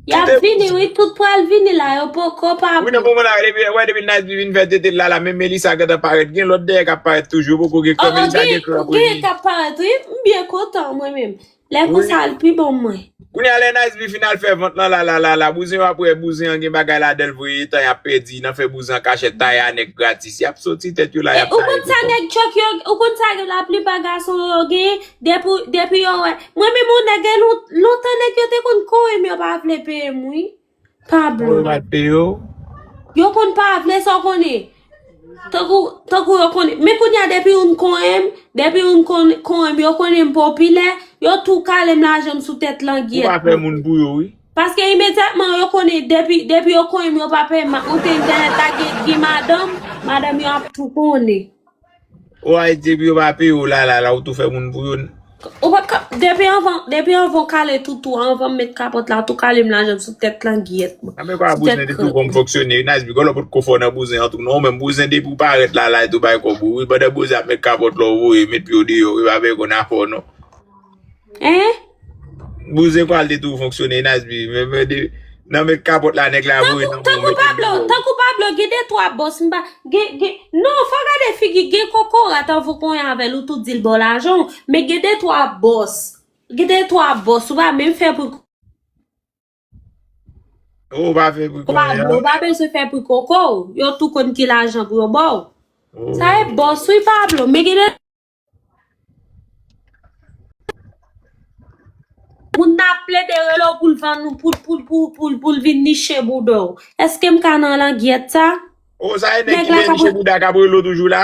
Y ap vini, wi, tout pral vini la, yo poko pa. Wi, nan moman la, depi, wè, depi Nice B vin fè tete l la, la, menm Melissa gentan parèt, gen lòt dèyè k ap parèt toujou, yo poko gen kran, Melissa gen kran pou li. Gen k ap parèt, wi, m byen kontan, mwen menm. Lè konsa l pi bon mwen. Kounye a lè Nice B fin al fè vant lan la la la la, bouzen yo ap wè bouzen an gen bagay ladan l vre, tan y ap pèdi nan fè bouzen an kachèt, taye a nèg gratis, y ap soti tèt yo la, y ap taye yo. Ou konn sa nèg Chuck yo, ou konn sa laplipa gason yo genyen, depi, depi yo wè. Mwen menm yon nèg gen lon-, lontan nèg yo te konn kore m yo pa vle peye m wi. Pablo. Yo konn pa vle sa w konnen. Tankou, tankou yo konnen. Men kounye a depi youn konnen m, depi youn konnen m, yo konnen m popilè, yo tou kale m lajan m sou tèt langyèt. Ou pa fè moun pou yo, wi. Paske imedyatman yo konnen, depi, depi yo konnen m, yo pa peye m, m ap monte entènèt la, gen, gen madanm, madanm yo ap tou konnen. Ou a di epi yo pa peye w la la la, ou tou fè moun pou yo. Ou pa ka, depi anvan, depi anvan w kale toutou, anvan m met kapòt la, tou kale m lajan m sou tèt langyèt mwen. Anben kwa bouzen de tou konn fonksyone, Nice B, gòlò potko fò nan bouzen an tou non, ou menm bouzen depi w parèt la la, e tou bay kòb ou, wi, pandan bouzen ap met kapòt la, ou voye, met pye w deyò, wi, pa vle konn afè w non. Hein? Bouzen kwa l te tou fonksyone, Nice B, men, men de, nan met kapòt la, nèg la voye nan men w, mete l deyò. Tankou Pablo, tankou Pablo, gen de twa bòs, m pa, gen, gen, non, fò w gade figi, gen kokorat anvan w konyen avè l, ou tou di l ba w lajan w, men gen de twa bòs, gen de twa bòs, ou pa menm fè pou. Ou pa fè pou konyen an. Ou pa bezwen fè pou koko w, yo tou konn ki lajan pou yo ba w. Sa e bòs wi Pablo, men gen de moun nan ap plede rele w pou l vann ou, pou, pou, pou, pou, pou l vin niche bouda w. Èske m ka nan langyèt sa? O, sa e nèg ki vin niche bouda k ap rele w toujou la?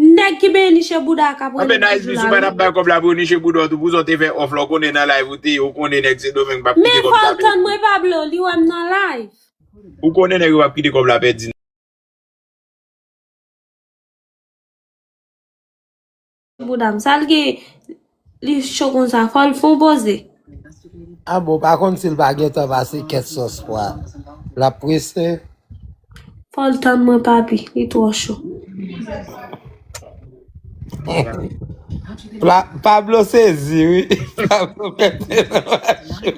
Nèg ki benyen niche bouda k ap rele toujou la wi. Anben Nice B, si w pa t ap bay kòb la pou yo niche bouda w tou, pou sa w te fè òf la, ou konnen nan live ou te ye, ou konnen nèg Sendomeng p ap kite kòb la pèdi. Men fò l tann mwen Pablo, li wè m nan live. Ou konnen nèg yo p ap kite kòb la pèdi. Bouda m, sa l gen, li cho konsa, fò l fon poze. A bon, pa konn si l pa gentan pase kèt sòs pwa. L ap prese. Fò l tann mwen papi, li twò cho. Pablo sezi wi. Pablo pete nan mache.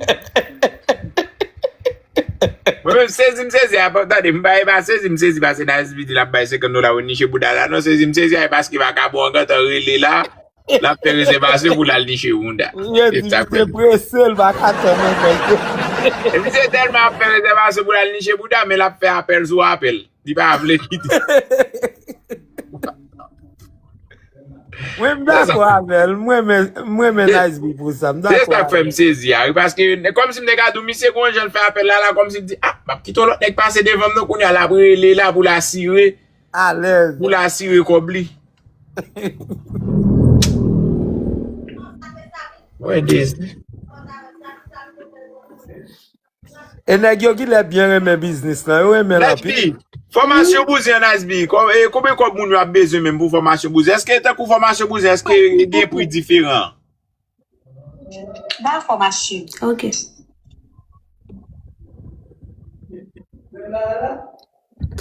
Mwen menm sezi m sezi a, tande, m pa, e pa sezi m sezi paske Nice B di l ap bay senkant dola pou niche bouda la non, sezi m sezi a e paske vakabon an gentan rele la, l ap fè rezèvasyon pou l al niche bouda. Yo di misye prese, l pa ka tann ankò. E misye tèlman ap fè rezèvasyon pou l al niche bouda, men l ap fè apèl sou apèl. Li pa vle kite. Mwen m dakò avè l. M renmen, m renmen Nice B pou sa. M dakò avè l. Se sa k fè m sezi a wi, paske kòmsi m te ka di w misye gon jan l fè apèl la la, kòmsi l di, a, m ap kite yon lòt nèg pase devan m non, kounye a l ap rele la pou l asire, pou l asire kòb li. Wè Disney. E nèg yo genlè byen renmen biznis lan, yo renmen l anpil. Nice B, fòmasyon bouzen an Nice B, konbyen kòb moun yo ap bezwen menm pou fòmasyon bouzen? Èske tankou fòmasyon bouzen, èske gen pri diferan? Ba fòmasyon. Ok.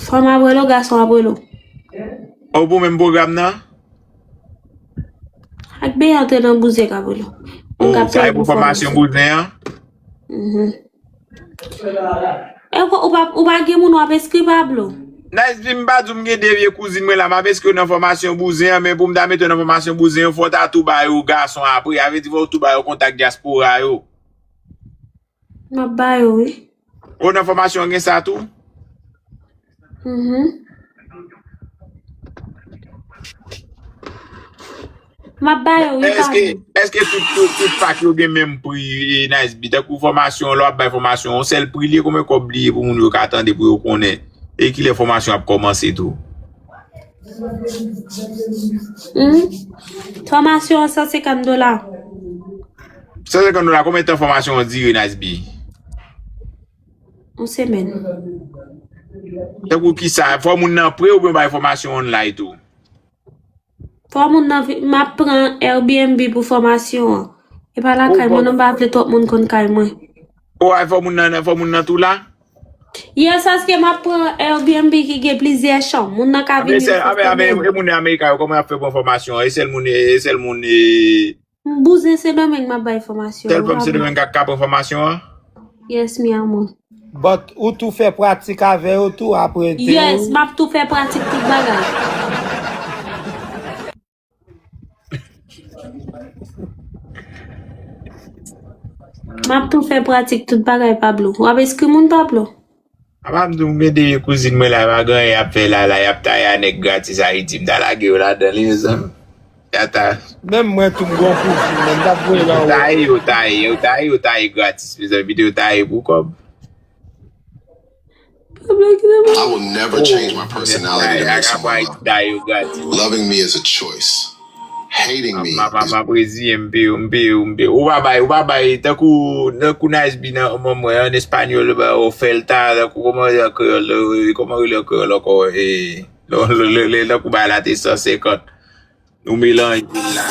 Fanm ap rele w, gason ap rele w. Ou pou menm pwogram nan? Ak byen antre nan bouzen k ap rele w. Ou ka fè pou fòmasyon bouzen an? Mhm. E ou pa, ou pa gen moun w ap enskri Pablo? Nice B, m pa di w m gen de vye kouzin mwen la, m ap enskri w nan fòmasyon bouzen an, men pou m ta mete w nan fòmasyon bouzen an, fò w ta tou ba yo gason apre. Sa vle di fò w tou ba yo kontak dyaspora yo. M ap ba yo, wi. O, nan fòmasyon an gen sa tou? Mhm. M ap ba yo, wi, pa Èske, èske tout, tout, tout pak yo gen menm pri, e, Nice B? Tankou fòmasyon, lè w ap bay fòmasyon, yon sèl pri li ye, konbyen kòb li ye pou moun yo ka tande, pou yo konnen? E kilè fòmasyon ap kòmanse tou? Hmm? Fòmasyon an san senkant dola. San senkant dola, konbyen tan fòmasyon an dire, Nice B? Yon semèn. Tankou kisa, fò moun nan pre oubyen w bay fòmasyon online tou? Fò moun nan vi-, m ap pran Airbnb pou fòmasyon an. E pa lakay mwen, non, m pa vle twòp moun konn kay mwen. O, ay fò moun nan, fò moun nan tou la? Yes, paske m ap pran Airbnb ki gen plizyè chanm. Moun nan ka vini. Anben, sèl, anben, anben, e moun Amerika yo, kòman y ap fè pran fòmasyon an? E sèl moun, e sèl moun, e Bouzen Sendomeng m ap bay fòmasyon an. Sèl fanm Sendomeng k ap ka pran fòmasyon an? Yes, mi amor. But ou tou fè pratik avè yo tou apre te Yes, m ap tou fè pratik tout bagay. M ap tou fè pratik tout bagay, Pablo. W ap enskri moun, Pablo? Apa m di w, m gen de vye kouzin mwen la, pa gen anyen y ap fè la, la, y ap taye a nèg gratis Ayiti, m ta lage yo ladan li, mezanmi. Y ap ta- Menm mwen tou, m gen yon kouzin mwen, m t ap voye l anwo. Taye yo, taye yo, taye yo, taye gratis, mezanmi, yo taye pou kòb. Pablo, ki nan I will never change my personality to make someone love me. Loving me is a choice. Hating me M ap, m ap, is m ap reziyen, m pe, m pe, m pe. Ou pa bay, ou pa bay, tankou, tankou Nice B nan, mwen, mwen, an espanyòl, ba, oferta, tankou, kòman rele an kreyòl, kòman rele an kreyòl ankò, e, lè, lè, lè, lè, tankou bay la te san senkant. Nou melanje la.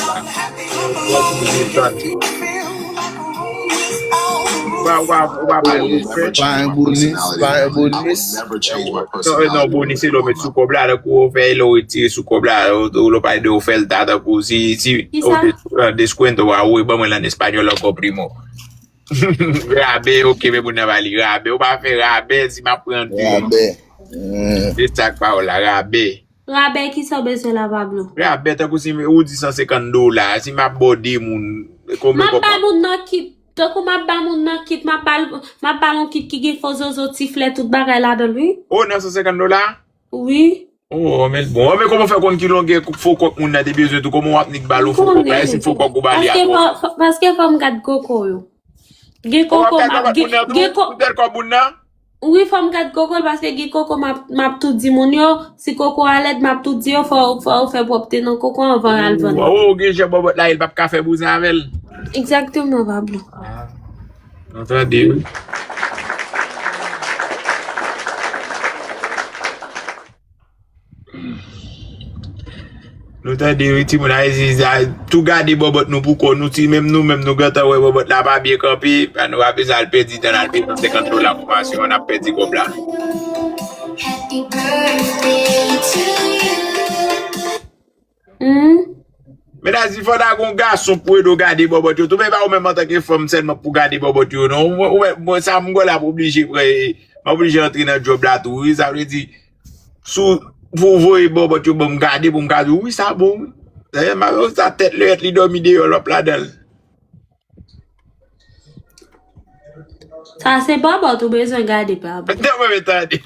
Ou pa, ou pa, ou pa bay respè. Pa yon bonis, pa yon bonis. Non, non, bonis se lè w met sou kòb la, tankou w fè lè w retire sou kòb la, ou, ou, lè w pale de oferta, tankou si, si, Kisa? Ou de-, descuento, wa, ou ban mwen l an espanyòl ankò, primo. Rabè, ok, men moun nan ba li rabè. Ou pa fè rabè si m ap pran de. Rabè. Mm. Se sa k pawòl la, rabè. Rabè kisa w bezwen la, Pablo? Rabè, tankou si ou di san senkant dola, si m ap ba w de moun, konbyen kòb? M ap ba moun nan kit, tankou m ap ba moun nan kit, m ap ba l, m ap ba l yon kit ki gen fo zozo, ti flè, tout bagay ladan l, wi. O, nan san senkant dola? Wi. O, men bon, men kòman w fè konn ki longè fo kòk moun nan te bezwen tou, kòman w ap nik ba l yon fo kòk la, e si fo kòk ou ba li a kòk? Paske fò, fò, paske fò m gad koko yo. Gen koko, m ap gen, gen ko- Ou tèl kòb moun nan? Wi, fò m gad koko l, paske gen koko m ap, m ap tou di moun yo, si koko a lèd, m ap tou di yo, fò, fò yo fè pwòpte nan koko anvan y al vann. O, gen jan bòbòt la ye, l p ap ka fè bouzen avè l. Egzakteman, Pablo. Nou tande wi. Nou tande wi, timoun Ayiti, tou gade bòbòt nou pou kò nou, ti menm nou menm nou gentan wè bòbòt la pa byen kanpe, pa nou pa bezwen al pèdi tan, al peye san senkant dola fòmasyon an, n ap pèdi kòb la. Hmm. Men Nice B, fò ta gon gason pou ede w gade bòbòt yo tou, men pa ou menm antanke fanm sèlman pou gade bòbòt yo non. Ou, ou, mwen, sa m kwè la, m oblije pran, m oblije antre nan djòb la tou wi, sa vle di, sou, pou voye bòbòt yo ban m gade, pou m ka di, wi, sa bon wi. Dayè, m ap wè sa tèt lè li dòmi deyò, l ap ladan l. Sa se bòbòt ou bezwen gade, pa bon. Non, mwen, men tande.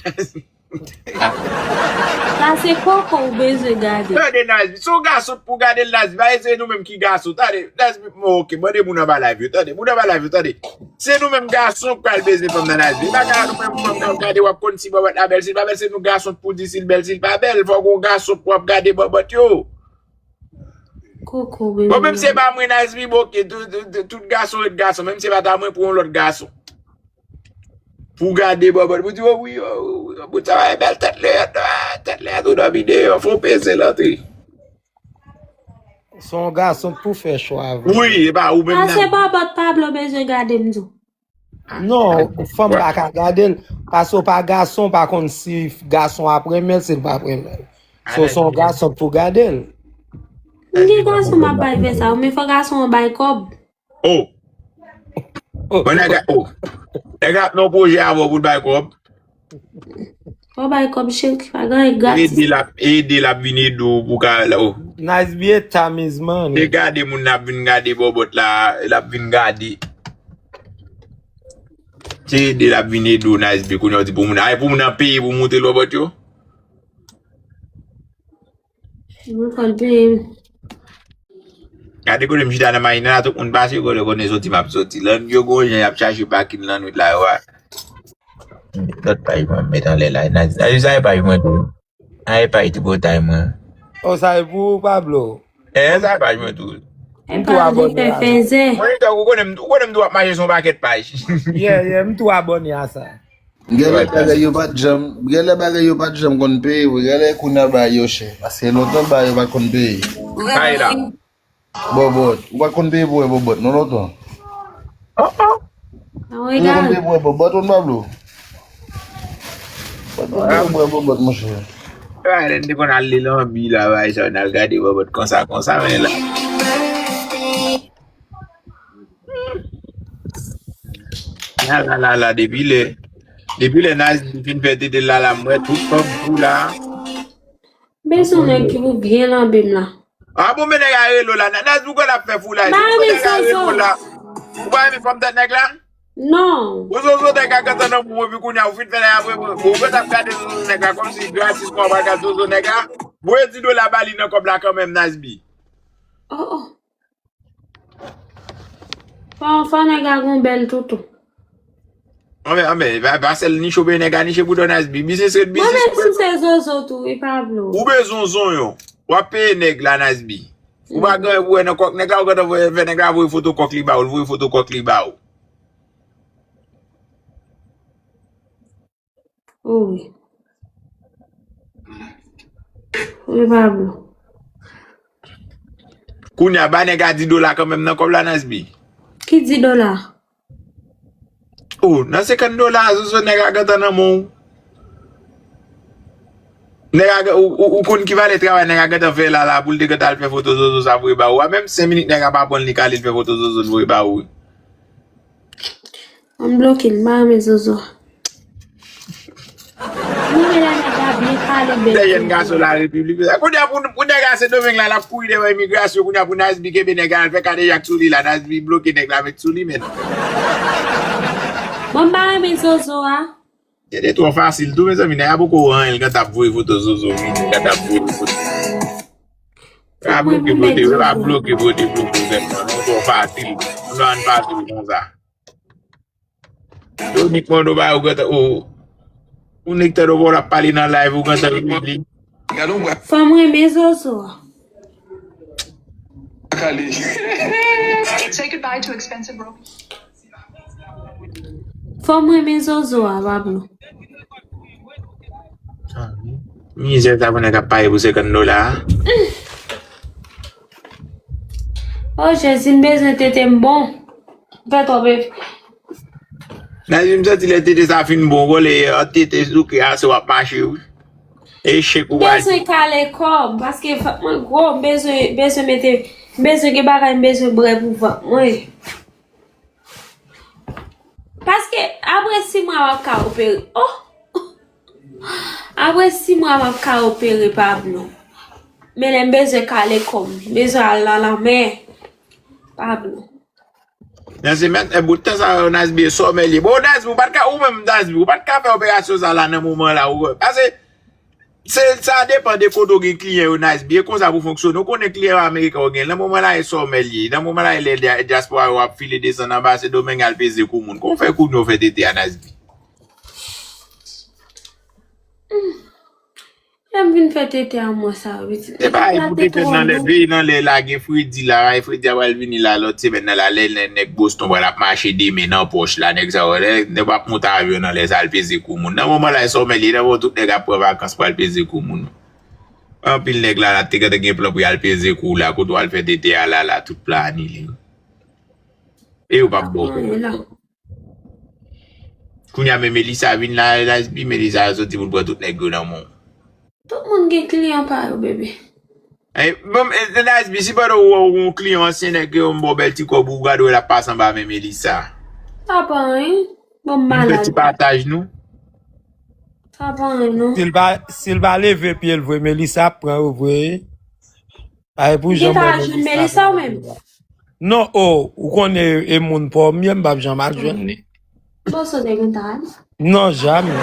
Sa se koko ou bezwen gade. Tande, Nice B, se yon gason pou gade l, Nice B, pa se nou menm ki gason. Tande, Nice B, bon, ok, mande moun anba live yo, tande, moun anba live yo, tande. Se nou menm gason k pral bezwen fanm nan, Nice B. E pa ka nou menm fanm nan ap gade, w ap konn si bòbòt la bèl, si l pa bèl, se nou gason k pou di si l bèl, si l pa bèl. Fòk yon gason pou ap gade bòbòt yo. Koko, bebe. Bon, menm si se pa mwen, Nice B, bon, ok, tout, tout, tout, tout gason ret gason, menm si se pa ta mwen, pran yon lòt gason. Pou gade bòbòt, pou di, o wi, o wi, o, bout sa va bèl, tèt lè, tèt lè, tou dòmi deyò, fò peze l antre. Se yon gason k pou fè chwa, vre. Wi, e pa ou menm nan. Sa se bòbòt Pablo bezwen gade, m di w. Non, fanm pa ka gade l, paske w pa gason, w pa konn si gason ap renmen l, si l p ap renmen l. So, se yon gason k pou gade l. M gen gason m ap bay fè sa, men fò gason an bay kòb. Oh. Bon, nèg la, oh. Nèg la ap nan pwojè avè w pou l bay kòb. Fò w bay kòb cheri, pa gen anyen gratis. Ede l ap, ede l ap vin ede w pou ka la. Oh. Nice B, e tamiz money. Te gade moun nan ap vin gade bòbòt la, l ap vin gade. Se ede l ap vin ede w Nice B kounye a w di pou moun. Ay pou moun nan peye pou montre l bòbòt yo. Mwen fò l peye m. Gade kote m chita nan mayina la, tout moun pase kote konnen soti m ap soti. Lannwit yo gon jan y ap chache pakin lannwit la yo a. Lòt paj mwen met anlè la. Nice, nice, sa e paj mwen tou. Ay paj tripotay mwen. O sa e pou ou Pablo. E sa e paj mwen tou. E pa de fè fèzè. Mwen ou konnen m ou konnen m tou ap mache son pakèt paj. Yeah, yeah, m tou abòne a sa. Genlè bagay yo pa t janm, genlè bagay yo pa t janm konn peye vre, genlè kounye a bagay yo chè. Paske lontan bagay yo pa t konn peye. Kay la. Bòbòt, ou pa t konn peye pou wè bòbòt non lontan. Oh oh. An Ou te konn peye pou wè bòbòt ou Pablo. Ou pa t konn peye pou wè bòbòt monchè. Ay lè n te konn al li lanbi la bay sa n al gade bòbòt konsa konsa men la. La la la la depi lè depi lè Nice B fin fè tete la la m wè tout fanm fou la. Bezwen nèg ki pou byen lanbe m la. A bon men nèg a rele w la Nice B ou kwè l ap fè fou la. Ou kwè nèg a rele w la. Ou pa renmen fanm tèt nèg la? Non. Ou zozo nèg a gentan nan mou epi kounye a ou fin fè nèg a vre vre. Ou gentan ap gade zozo nèg la kòmsi gratis kòman w pral gade zozo nèg la. Voye di dola ba li nan kòb la kanmenm Nice B. Oh oh. Fò fò nèg la gon bèl toutou. Anben anben pa pa sèl niche ou peye nèg la niche pou do Nice B. Biznis ret biznis. Mwen menm si se zozo tou wi Pablo. Ou bezwen zonyon. W ap peye nèg la Nice B. Ou pa gen pou wè nan kòk nèg la ou gentan voye fè nèg la voye foto kòk li ba ou l voye foto kòk li ba ou. Oh wi. Wi Pablo. Kounye a ba nèg a di dola kanmenm nan kòb la Nice B. Ki di dola? Oh nan senkant dola a zozo nèg a gentan nan men w. Nèg a ou ou konn ki valè travay nèg a gentan fè la la pou l te gentan al fè foto zozo sa voye ba ou a menm senk minit nèg a pa pran l li k ale l fè foto zozo l voye ba ou. Ann bloke l, m pa renmen zozo. Mwen renmen lè nèg la byen pale bèl. Dèyè gason la repiblik. Kounye a pou pou nèg a Sendomeng la l ap kouri devan imigrasyon kounye a pou Nice B kenbe nèg la al fè kadejak sou li la Nice B bloke nèg la met sou li men. Mwen m pa renmen zozo a. Tete twò fasil tou mezanmi nèg la poko anyen l gentan ap voye foto zozo vini l gentan ap voye foto. Pa bloke pote pa bloke pote bloke zèk nan nou twò fasil nou nan ann fasil konsa. Yo nik mando ba yo gentan ou ou nik tande w ap pale nan live ou gentan repiblik. Fò m renmen zozo a. Say goodbye to expensive Roby. Fò m renmen zozo a Pablo. Mizè sa pou nèg ap pare pou senkant dola a. Oh Jezi m bezwen tete m bon. M fè twòp efe. Nan di m santi lè tete sa fin bon kole an tete souke ase w ap mache wi. Echek ou pral. M bezwen kale kò m paske vant mwen gwo m bezwen bezwen mete m bezwen gen bagay m bezwen bwè pou vant mwen. Paske apre sis mwa w ap ka opere. Oh! Apre sis mwa m ap ka opere Pablo. Men lè m bezwen kale kò m, m bezwen al nan lanmè. Pablo. Nan semèn, e bout tan sa yo Nasby e sòmèlye. Bon Nasby, ou pa t ka, ou menm Nasby, ou pa t ka fè operasyon sa la nan moman la, ou wè. Paske Se sa depan de kote w gen kliyan yo Nasby, e konsa pou fonksyone. Ou konnen kliyan yo ameriken yo gen. Nan moman la e sòmèlye. Nan moman la e lè dyaspora yo ap file desann anba Sendomeng al peze kou moun. Kòman w fè kounye w fè tete a Nasby? Lè m vin fè tete a mwen sa wi. Se pa e pou te fè nan lè veye nan lè la gen fredi la, e fredi a pral vini la lòt semèn nan la lè nèg Boston pral ap mache de men nan pòch la, nèg sa yo lè nèg ap monte avyon nan lè sa al peze kou moun. Nan moman la e sòmèlye, nan moman tout nèg ap pran vakans pral peze kou moun. Anpil nèg la la te gentan gen plan pou y al peze kou la, kote w al fè tete a la la, tout plan anile. E yo p ap ba w kòb. Kounye a men Melissa vin la, Nasby, Melissa soti pou l pran tout nèg yo nan men w. Tout moun gen kliyan pa yo, bebe. Bon, Nasby, si pandan w wè yon kliyan ansyen nèg yo yon bon bèl ti kòb ou gade w l ap pase anba men Melissa. Sa pa anyen. Bon, m malad. Fè ti pataj nou. Sa pa anyen, non. Si l pa, si l pa leve pye l vre, Melissa ap pran yo vre. Ay pou jan mwen Melissa ap jwenn Melissa ou menm? Non, o, ou konnen e moun pa w m ye, m p ap janm al jwenn li. Bon, so te gentan al? Non, jamè.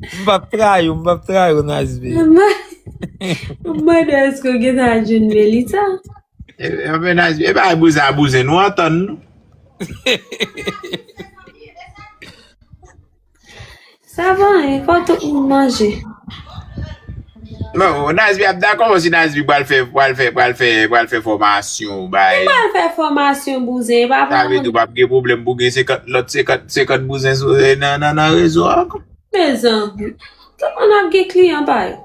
M p ap trayi w, m p ap trayi w, Nasby. M mande èske w gentan al jwenn Melissa? E, e, men Nasby, e pa bouzen a bouzen, nou antann nou. Sa va, e fò tout moun manje. Non, Nasby ap dakò si Nasby pral fè pral fè pral fè pral fè fòmasyon bay. Li pral fè fòmasyon bouzen, e pa vre. Sa vle di w p ap gen pwoblèm pou gen senkant lòt senkant senkant bouzen sou nan nan nan rezo a ankò. Mezanmi, tout moun ap gen kliyan pa yo.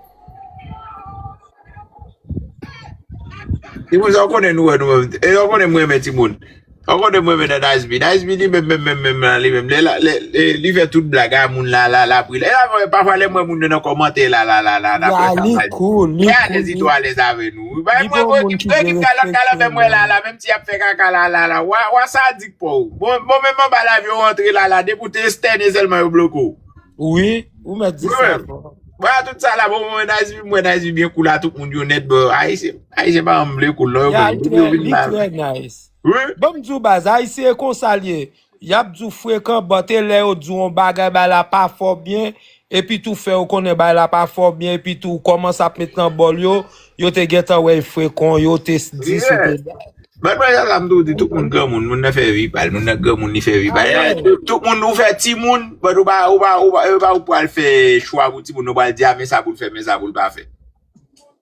Timoun sa w konnen nou wè nou menm. E w konnen mwen renmen timoun. Ou konnen mwen menm nan Nasby. Nasby li menm menm menm menm nan li menm. Lè la lè lè li fè tout blag a moun la la la pri la. E la pafwa lè m wè moun yo nan kòmantè la la la la la. Li cool, li cool. Li alèz li twò alèz avè nou. Bay mwen mwen ki mwen ki fè lòt gala fè mwen la la menm si y ap fè kaka la la la. Wa wa sadik pa w. Bon bon menm anba lavi w rantre la la depi w te estène sèlman yo bloke w. Wi, ou mèt di sa ankò. Ba tout sa la bon mwen Nasby mwen Nasby byen cool a tout moun yo nèt bò. Ayisyen Ayisyen pa janm vle cool non yo konn yo vin mal. Li trè nice. Wi. Ban m di w baz, Ayisyen e konsa l ye. Y ap di w frekan but e lè yo di w yon bagay bay la pa fò byen, epi tou fè yo konnen bay la pa fò byen, epi tou kòmanse ap met nan bòl yo, yo te gentan wè l frekan, yo te di sou te baz. But mwen sa m tou di tout moun granmoun, moun nan fè vi pa l, moun nan granmoun li fè vi pa l. Tout moun ou fè timoun, but ou pa ou pa ou pa ou pa ou pral fè chwa pou timoun ou pral di a men sa pou l fè, men sa pou l pa fè.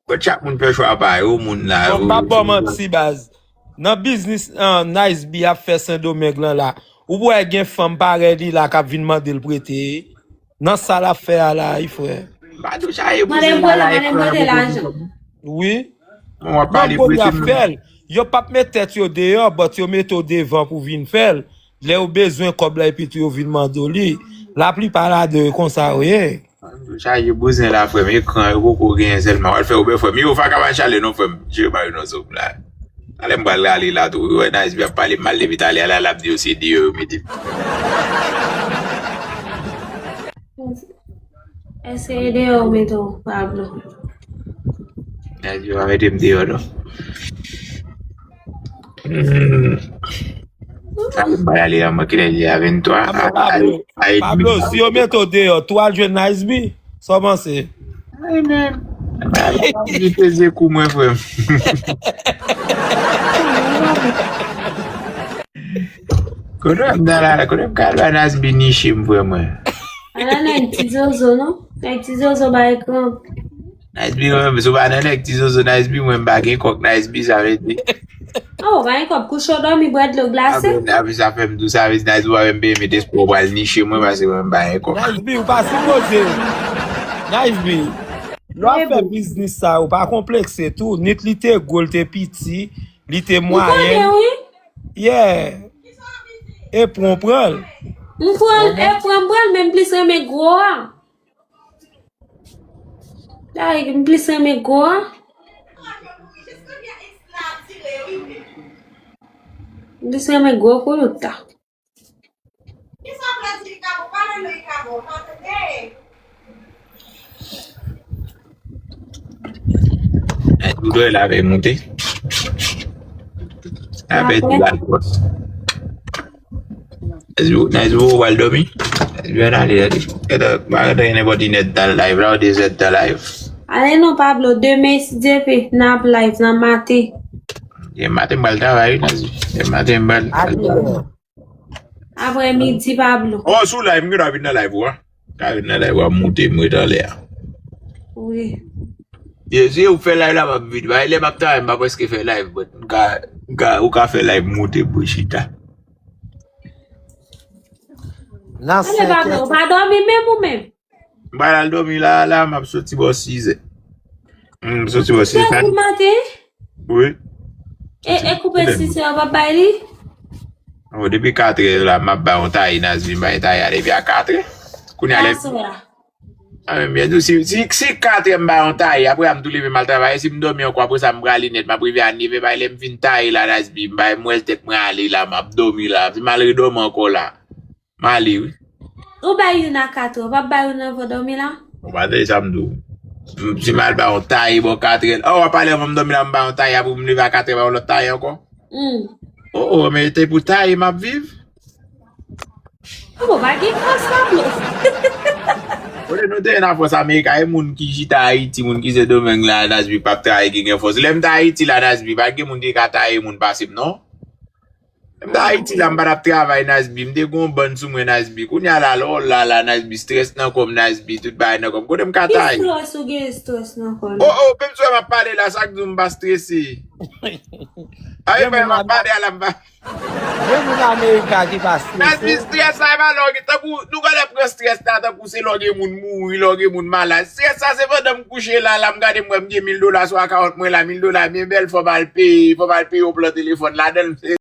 But chak moun fè chwa pa yo, moun la. Bon, m p ap ba w manti baz. Nan biznis an Nice B ap fè Sendomeng lan la, ou p wè gen fanm parèy li la k ap vin mande l prete. Nan sa l ap fè a la wi frè. M pa tou chaje pou zin la la e frè. Wi. Bon w ap pale prete m. Yo p ap met tèt yo deyò, but yo mete w devan pou vin fè l. Lè yo bezwen kòb la epi tou yo vin mande w li. Laplipa ladan yo konsa yo ye. Chaje bouzen la frè m, ekran yo poko genyen sèlman w al fè Uber frè m. Yo Faka pa chale non frè m, Dye ba yo nan zòb la. Talè m pral rale la tou, yo wè Nice B ap pale m mal depi talè a la l ap di yo se deyò yo mete m. Èske e deyò yo mete w Pablo? Nice B pa mete m deyò non. Hmm. Sa pou m pral ale la mwen kilè li a venntwa a a edmi. Pablo, si yo mete w deyò tou al jwenn Nice B, sa w panse? Ay men, li peze kou mwen frè m. Kote w ap nan la la, kote m ka al bay Nice B niche m frè mwen. Ala nèg ti zozo non, nèg ti zozo bay gran. Nice B mwen menm, si w pa nan nèg ti zozo Nice B, mwen m pa gen kòk Nice B, sa vle di. Oh, ou pa gen kòb kouche w dòmi, bwè dlo glase. Apre, apre sa fè m tou sa, vle di Nice B ou pa menm peye met espwa w pral niche mwen, paske mwen m pa gen kòk. Nice B, ou pa sipoze. Nice B, lè w ap fè biznis sa, ou pa konplekse tou. Nit li te gwo, li te piti, li te mwayen. Ou konnen, wi. Yeah. E pran w pran l. M pran l, e pran m pran l, men m plis renmen gwo a. Dayè m plis renmen gwo a. M plis renmen gwo koulout la. Nèg ou dwe lave moute. Apre di bal pòs. Nice B, ou pral dòmi? Nice B, ann ale, tande. Gade, pa gade gen nenpòt inèdtan live la, ou dezèdtan live. Ale non, Pablo, demen, si Dye vle, n ap live nan maten. Gen maten, m pral travay, wi, Nice B. Gen maten, m pral travay. Apre midi, Pablo. Oh, sou live, m gen dwa vin nan live ou a. Ka vin nan live ou a, m moute, m ret anlè a. Wi. Ye, si ou fè live la, m ap vin. Bay lè m ap travay, m pa prèske fè live, but m ka, m ka, ou ka fè live, m moute pou chita. Nan senkè. Pablo, ou pa dòmi menm ou menm? M pral al dòmi la, la, m ap soti bò sizè. M soti bò sizè. Sèt maten? Wi. E, e koupe sizè, w ap bay li? Oh, depi katrè la, m ap bay yon taye, Nice B bay taye a depi a katrè. Kounye a lè. Aswè a. A men byen di w, si, si, si katrè m bay yon taye, apre a m tou leve m al travay, si m dòmi ankò, apre sa m prale nèt, m ap rive a nevè, bay lè m fin taye la, Nice B, m bay m wè tèt mwen ale la, m ap dòmi la, si m al redòmi ankò la. M ale wi. Ou bay youn a katrè, w p ap bay youn anvan w dòmi la? Ou pa tande sa m di w. M- Si m al ba yon taye bò katrè, oh, w ap pale anvan m dòmi la, m ba yon taye, apre m leve a katrè, ba yon lòt taye ankò. Hmm. Oh, oh, men te pou taye m ap viv. Bon, pa gen fòs la, bro. Kote nou te ye nan fòs Amerika, e moun ki chita Ayiti, moun ki Sendomeng la, Nasby p ap travay ki gen fòs. Lè m te Ayiti la, Nasby, pa t gen moun ki ka taye moun pase m, non. Lè m te Ayiti la, m pa t ap travay, Nasby. M te gen yon bann sou mwen, Nasby. Kounye a la, lò la, la, Nasby, strès nan kò m, Nasby, tout bagay nan kò m. Kote m ka taye? Ki strès ou gen strès nan kò l? Oh, oh, menm si w wè m ap pale la, sa k di w m pa strese? Ayi, Gen men moun m ap pale a la, m pa. Gen moun Amerika ki pa Nasby, strese. Strès sa e pa lè w gen, tankou nou konn lè pran strès la tankou se lè w gen moun mouri, lè w gen moun malad. Strès sa se pandan m kouche la, la m gade m wè m gen mil dola sou akawont mwen la, mil dola byen bèl, fò m al peye, fò m al peye yon plan telefòn ladan l.